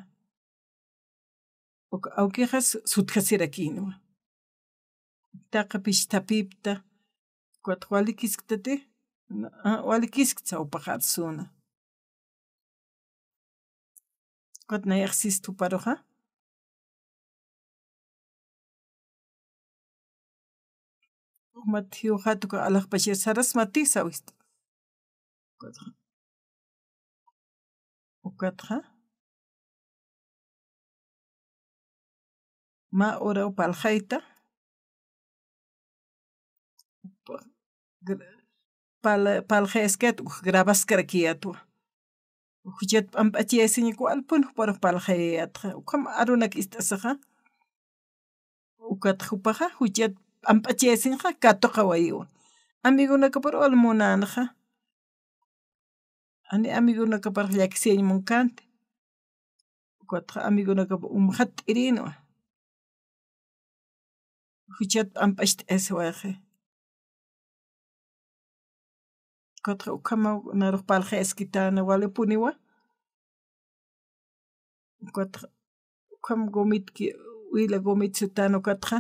Uka awkixas sutjasirakïnwa. Taqi pichthapipta. Ukat walikisktati, a, walikiskta sawpax arsuna. Ukat nayax sistuparuxa. Mat jiwxat uka alaxpachir sarasmati sawist. Ukatxa. Ukatxa. Mä uraw parlxayta. Pal-, parlxayaskayat, grabaskarakiyatwa. Juchat p'amp'achayasiñak walpun juparux parlxayayatxa. Ukham arunak ist'asaxa. Ukat jupaxa, juchat p'amp'achayasiñxa katuqawayiwa. Amigonakapar wal munänxa. Ani amigonakapar llakisiñ munkänti. Ukatxa amigonakap umxat t'irïnwa. Juchat p'amp'acht'ayasiwayxi. Ukatxa ukhamaw narux parlxayaskitäna walipuniwa. Ukatxa ukham gomitki, wila gomit sutäna ukatxa,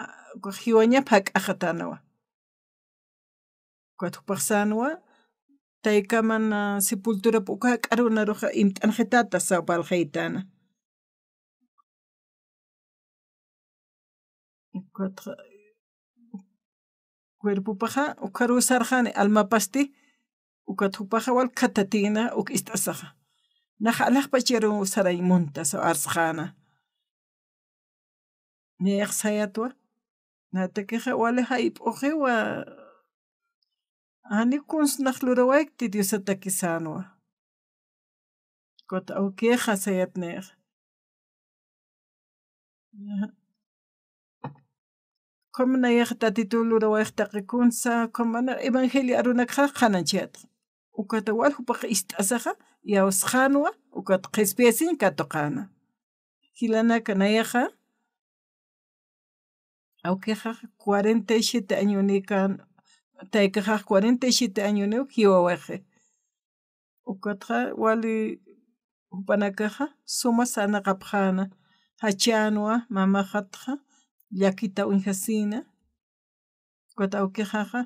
a, ukax jiwañap jak'axatänawa. Ukat jupax sänwa, taykaman, a, sepulturap uka jak'arunarux imt'anxitäta saw parlxaytäna. Ukatxa, cuerpopaxa, ukharuw sarxani, almapasti, ukat jupaxa wal khathatina, uk ist'asaxa. Nax alaxpacharuw sarañ munta, saw arsxäna. Nayax sayatwa. Natakixa wali jayp'uxiwa. Ani kuns nax lurawaykti Diosataki sänwa. Ukat awkixa sayat nayax. Ukham nayax Tatitu lurawayx taqi kunsa, ukham nax evangelio arunakxa qhanañchayat. Ukat wal jupax ist'asaxa, iyawsxänwa, ukat qhispiyasiñ katuqäna. Jilanaka nayaxa, awkixax cuarenta y siete añonikan, taykaxax cuarenta y siete añoniw jiwawayxi. Ukatxa wali jupanakaxa suma sarnaqapxäna, jachänwa, mamaxatxa llakita uñjasïna. Ukat awkixaxa,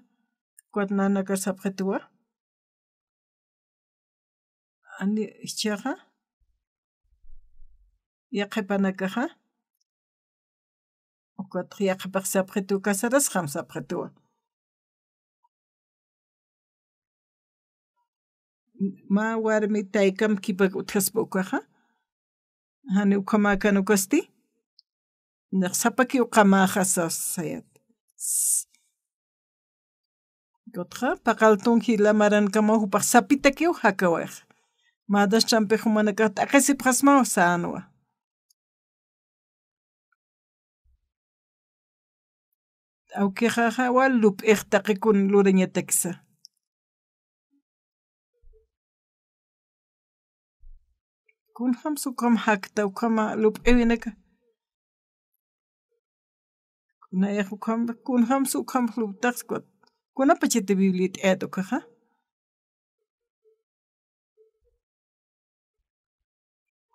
ukat nanakar sapxituwa. Ani jichhaxa, yaqhipanakaxa, ukatxa yaqhipax sapxitu, casarasxam sapxituwa. Mä warmi taykam kipak utjaspa ukaxa. Jani ukhamäkan ukasti. Nax sapakiw qamäxa sas sayat. Ukatxa, paqalltun jila marankamaw jupax sapitakiw jakawayxa. Mä dastrampi jumanakax t'aqhisipxasmaw sänwa. Awkixaxa wal lup'ix taqi kun lurañatakisa. Kunjams ukham jakta, ukhama lup'iwinaka. Nayax ukham, kunjams ukham lup'tax, kunapachati Biblia it'ayat ukaxa.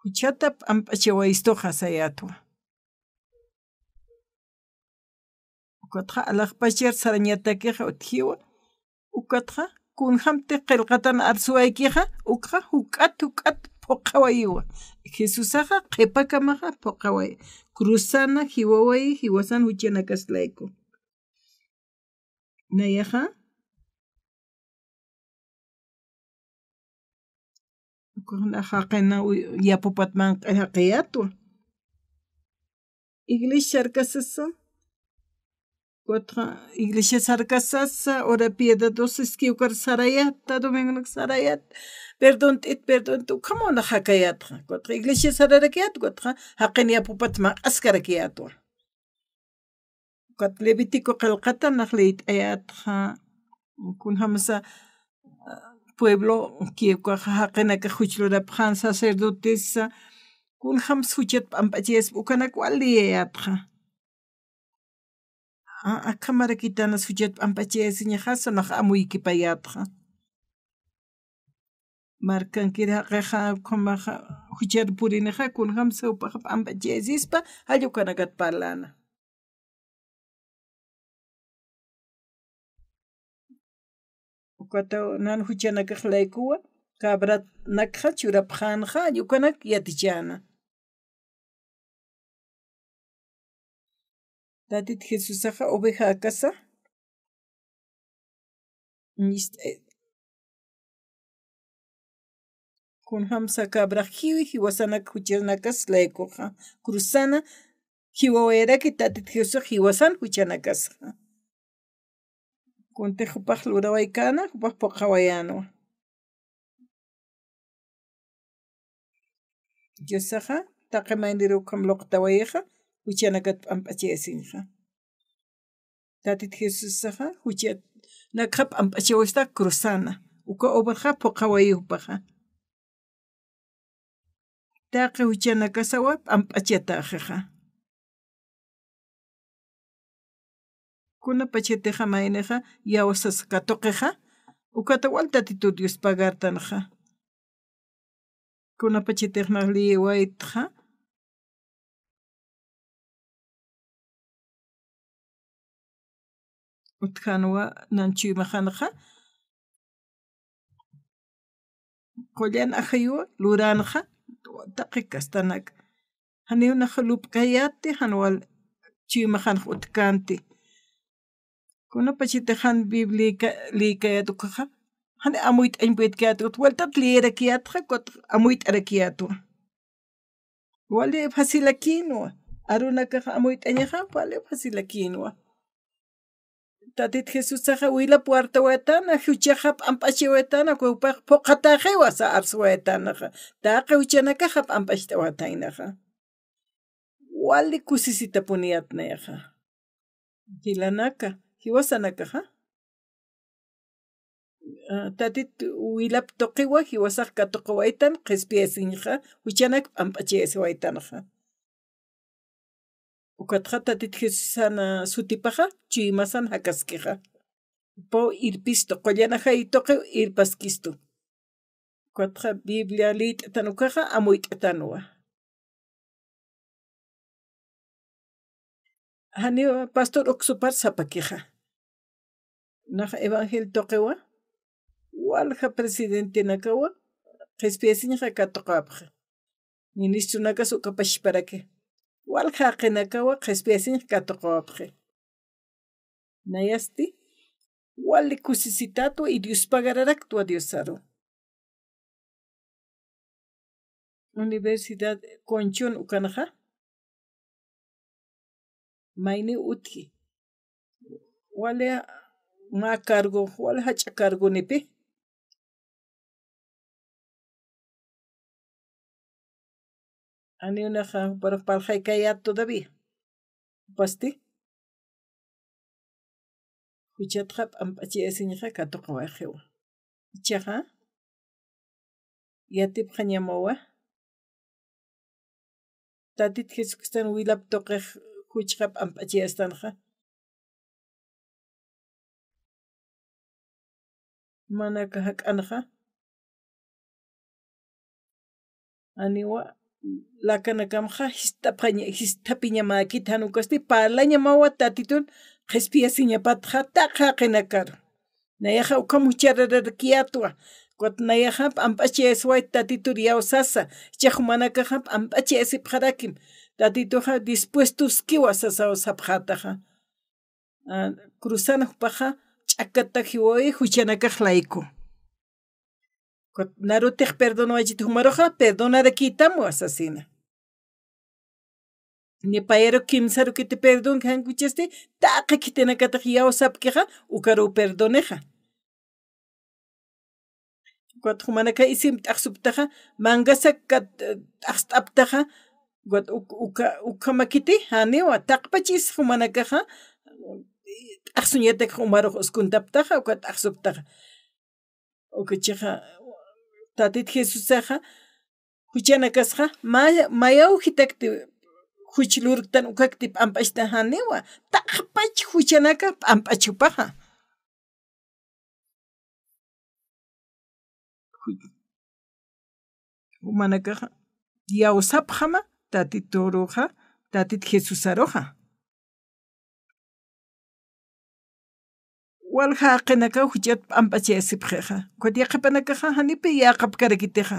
Juchata p'amp'achawayistuxa sayatwa. Ukatxa alaxpachar sarañatakixa utjiwa. Ukatxa kunjamti qillqatan arsuwaykixa, ukxa juk'at, juk'at phuqhawayiwa. Jesusaxa qhipakamaxa phuqhawayi. Cruzana, jiwawayi, jiwasan juchanakas layku. Nayaxa. Ukxa jaqina yapupat manq'i jaqiyatwa. Iglesia sarkasasa. Ukatxa iglesia sarkasasa, ora piedad dos es que ukar sarayata, domingonak sarayata. Perdón t'it, perdón t'it, ukhamaw nax jakayatxa. Ukatxa iglesia sararakiyat, ukatxa jaqin yapupat manq'askarakiyatwa. Ukat Levítico qillqata nax liyt'ayatxa, kunjamsa, ah, pueblo kiwkaxa jaqinakax juch lurapxän sacerdotesa, kunjamsa juchat p'amp'achayaspa ukanak wal liyayatxa. Ah, akhamarakitanas juchat p'amp'achayasiñaxa, sanax amuykipayatxa. Markankir jaqixa, ukhamaxa, juchar purinixa, kunjamsa jupax p'amp'achayasispa, jall ukanakat parlana. Ukataw nan juchanakax laykuwa, cabranakxa churapxänxa, jall ukanak yatichäna. Tatit Jesusaxa oveja akasa, Kunjamsa cabrax jiwi jiwasanak juchanakas laykuxa. Cruzana jiwawayaraki Tatit Jesús jiwasan juchanakasxa. Kuntix jupax lurawaykäna, jupax phuqhawayänwa. Diosaxa taqi mayniruw ukham luqtawayixa, juchanakat p'amp'achayasiñxa. Tatit Jesusaxa juchanakxa p'amp'achawaysta cruzana, uka obraxa phuqhawayi jupaxa. Taqi juchanakasawa p'amp'achatäxixa. Kunapachatixa maynixa iyawsas katuqixa, ukata wal Tatitur Dios pagartanxa. Kunapachatix nax liyiwaytxa, utjänwa nan chuymaxanxa, qullan ajayuwa luränxa, taqi kastanak. Janiw nax lup'kayäti, jan wal chuymaxanx utjkänti. Kunapachatix jan Biblia lïkayät ukaxa, jan amuyt'añ puytkayät, ukat waltat lïrakiyätxa, ukat amuyt'arakiyätwa. Wali facilakïnwa, arunakax amuyt'añaxa, wali facilakïnwa. Tatit Jesusaxa wilap wartawaytana, juchaxa p'amp'achawaytana, uka jupax phuqhatäxiwa sa arsawaytanaxa. Taqi juchanakaxa p'amp'acht'awaytaynaxa. Wali kusisitapuniyät nayaxa. Jilanaka, jiwasanakaxa. Ah, Tatit wilap tuqiwa, jiwasax katuqawaytan, qhispiyasiñxa, juchanak p'amp'achayasiwaytanxa. Ukatxa Tatit Jesusan sutipaxa, chuymasan jakaskixa. Jupaw irpistu, qullan ajay tuqiw irpaskistu. Ukatxa Biblia lït'atan ukaxa, amuyt'atanwa. Janiw pastor uksupar sapakixa. Nax evangelio tuqiwa, walja presidentenakawa, qhispiyasiñxa katuqawapxi. Ministronakas ukapachparaki. Walja jaqinakawa, qhispiyasiñxa katuqawapxi. Nayasti, wali kusisitätwa y Dios pagararaktwa Diosaru. Universidad Conchon ukanxa, mayniw utji. Wali mä cargo, wali jach'a cargonipi. Janiw naxa juparux parlxaykayät todavía. Jupasti. Juchatxa p'amp'achayasiñxa katuqawayxiwa. Jichhaxa yatipxañamawa. Tatit Jesucriston wilap tuqix juchxa p'amp'achayastanxa. Manaka jak'anxa. Janiwa lakanakamxa jist'apxaña, jist'apiñamäkit, jan ukasti parlañamawa Tatitun qhispiyasiñapatxa taqi jaqinakaru. Nayaxa ukham jucharararakiyätwa. Ukat nayaxa p'amp'achayasiwayt Tatitur iyawsasa. Jichhax jumanakaxa p'amp'achayasipxarakim. Tatituxa dispuestoskiwa sasaw sapxätaxa. Ah, cruzan jupaxa ch'akkata jiwayi juchanakax layku. Ukat narutix perdonawaychit jumaruxa, perdonarakïtamwa sasina. Ni payaru kimsarukiti perdón jan juchasti, taqi khitinakatix iyawsapkixa, ukaruw perdonixa. Ukat jumanaka isim t'axsuptaxa, mangasak kat, eh, t'axst'aptaxa, ukat uk-, uka, ukhamakiti, janiwa, taqpachis jumanakaxa, t'axsuñatak jumarux uskuntaptaxa, ukat t'axsuptaxa. Ukachixa, Tatit Jesusaxa, juchanakasxa, maya, mayawjitakti juch lurktan ukakti p'amp'achtan janiwa, taqpach juchanaka p'amp'ach jupaxa. Ju-, jumanakaxa, iyawsapxama, Tatituruxa, Tatit Jesusaruxa. Walja jaqinakaw juchat p'amp'achayasipxixa. Ukat yaqhipanakaxa janipi yäqapkarakitixa.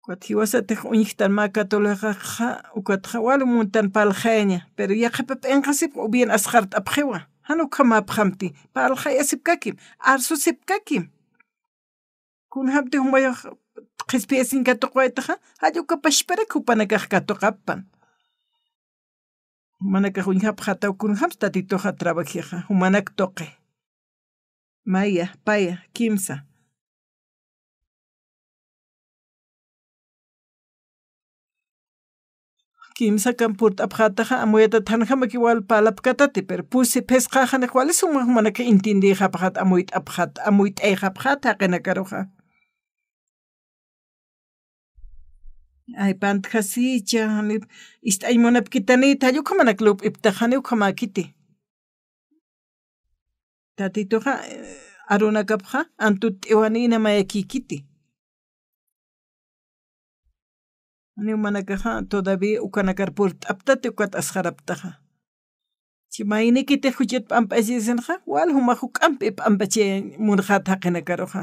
Ukat jiwasatix uñjtan mä catolicaxa, ukatxa wal muntan parlxayaña, pero yaqhipa p'inqasipx o bien asxart'apxiwa. Jan ukhamapxamti, parlxayasipkakim, arsusipkakim. Kunjamti jumayax qhispiyasiñ katuqwaytaxa, jall uka pachparak jupanakax katuqappan. Jumanakax uñjapxataw kunjamti Tatituxa trabajixa, jumanak tuqi. Maya, paya, kimsa. Kimsakam purt'apxätaxa, amuyatat janjamaki wal parlapkatati, pero pusi phisqaxanix wali suma jumanakax entiendeyxapxät, amuyt'apxät, amuyt'ayxapxät jaqinakaruxa. Ay, pantjasicha, jani ist'añ munapkitanïta, jall ukhamanak lup'iptax, jani ukhamäkiti. Tatituxa, eh, arunakapxa, antutt'iwanïna mayakïkiti. Janiw jumanakaxa, todavía ukanakar purt'aptati ukat asxaraptaxa. Chi maynikitix juchat p'amp'achisinxa, wal jumax juk'ampi p'amp'achi munxät jaqinakaruxa.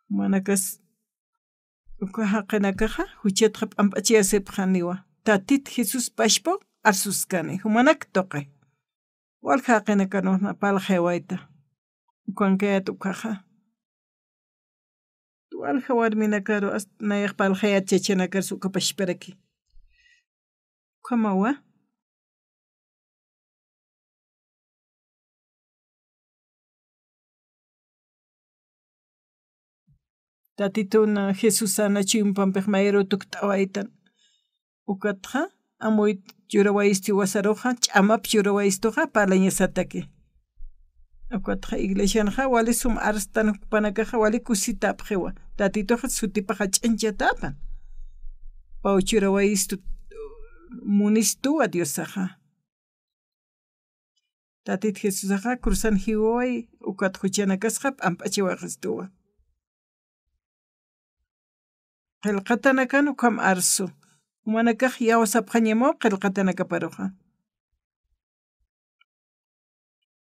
Jumanakas, uka jaqinakaxa, juchatxa p'amp'achiyasipxaniwa. Tatit Jesús pachpaw arsuskani, jumanak tuqi. Walja jaqinakanwa parlxayawayta. Ukankayät ukhaxa. Walja warminakaru, hasta nayax parlxayät chachanakar uka pachparaki. Ukhamawa. Tatitun Jesusana chuymapampix mayaruw tukt'awaytan. Ukatxa, amuyt churawayistu jiwasaruxa, ch'amap churawayistuxa, parlañasataki. Ukatxa iglesianxa, wali sum arstan jupanakaxa, wali kusitapxiwa. Tatituxa sutipaxa ch'añchatapan. Paw churawayistu munistuwa Diosaxa. Tatit Jesusaxa cruzan jiwaway, ukat juchanakasxa p'amp'achiwayistuwa. Qillqatanakan ukham arsu. Jumanakax yawsapxañamaw qillqatanakaparuxa.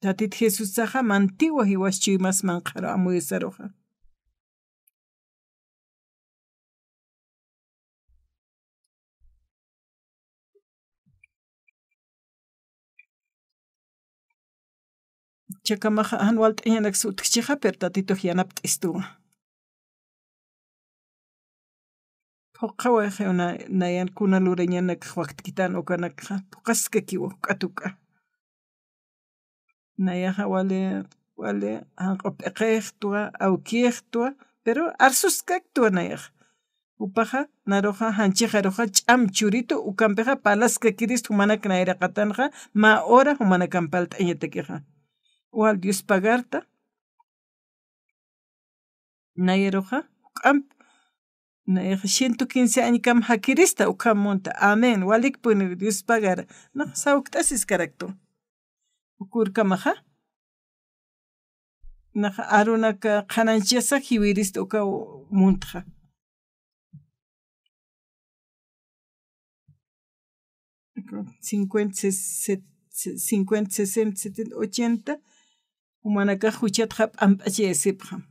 Tatit Jesusaxa mantiwa jiwas chuymas manqharu amuyasaruxa. Chakamaxa jan walt'añanaksa utjchixa, pero Tatitux yanapt'istuwa. Phuqhawayxiw na-, nayan kuna lurañanakax waktkitan ukanakxa, phuqhaskakiwa, juk'at juk'a. Nayaxa wali, wali, janq'u p'iqixtwa, awkixtwa, pero arsuskaktwa nayax. Jupaxa, naruxa, janchixaruxa, ch'am churitu, ukampixa, parlaskakirist jumanak nayraqatanxa, mä hora jumanakamp parlt'añatakixa. Wal Dios pagarta, nayaruxa, juk'amp, nayaxa ciento quince añkam jakirista, ukham munta. Amén. Walikpuni Dios pagara. Nax sawkt'asiskaraktu. Ukurkamaxa. Nax arunaka qhananchasa jiwirista uka muntxa. Cincuenta, ses-, set-, cincuenta, sesenta, setenta, ochenta, jumanakax juchatxa p'amp'achayasipxam.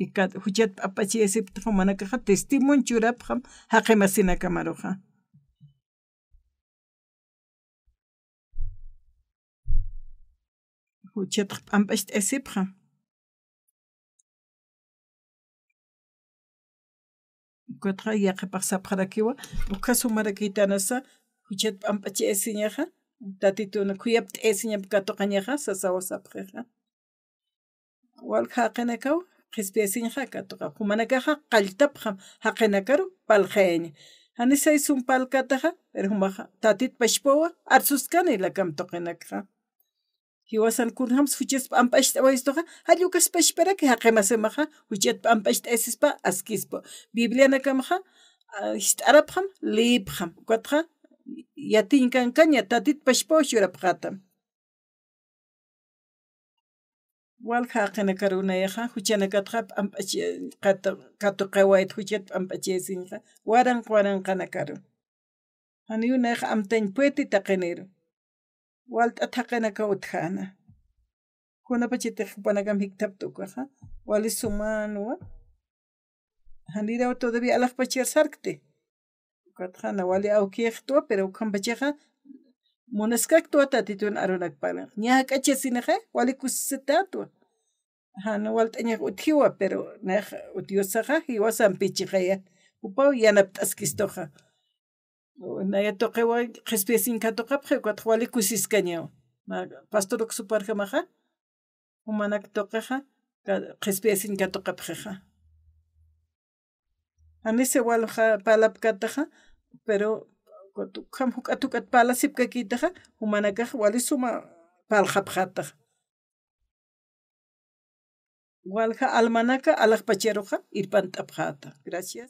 Y kat-, juchat p'amp'achayasipxta jumanakaxa testimonio churapxam, jaqi masinakamaruxa. Juchatxa p'amp'acht'ayasipxam. Ukatxa yaqhipax sapxarakiwa, uka sumarakïtanasa, juchat p'amp'achayasiñaxa, Tatitun khuyapt'ayasiñamp katuqañaxa, sasawa sapxixa. Walja jaqinakaw, qhispiyasiñxa katuqa. Jumanakaxa qalltapxam, jaqinakaru parlxayaña. Janisay sum parlkätaxa, pero jumaxa, Tatit pachpawa, arsuskani lakam tuqinakxa. Jiwasan kunjams juchas p'amp'acht'awayistuxa, jall ukas pachparaki jaqi masimaxa, juchat p'amp'acht'ayasispa, askispa. Biblianakamxa, ah, jist'arapxam, leepxam. Ukatxa, yatiñ kankaña, Tatit pachpaw churapxätam. Walja jaqinakaru nayaxa, juchanakatxa p'amp'ach-, katu-, katuqiwayt juchat p'amp'achayasiñxa, waranq waranqanakaru. Janiw nayax amtañ pueti taqiniru. Walt'at jaqinakaw utjäna. Kunapachatix jupanakam jikthapta ukaxa, wali sumanwa. Janiraw todavía alaxpachar sarkti. Ukatxa na wali awkïxtwa, pero ukhampachaxa munaskaktwa Tatitun arunakpanixa. Ña jak'achasinixa, wali kusisatätwa. Jan walt'añax utjiwa, pero nax utjiwasaxa, jiwasampichixaya. Jupaw yanapt'askistuxa. Naya tuqiwa qhispiyasiñ katuqapxi, ukatxa wali kusiskañawa. Na pastor uksuparjamaxa, jumanak tuqixa, ka-, qhispiyasiñ katuqapxixa. Janisa walja parlapkataxa, pero ukham juk'at juk'at parlasipkakïtaxa, jumanakax wali suma parlxapxätaxa. Walja almanaka alaxpacharuxa irpant'apxäta. Gracias.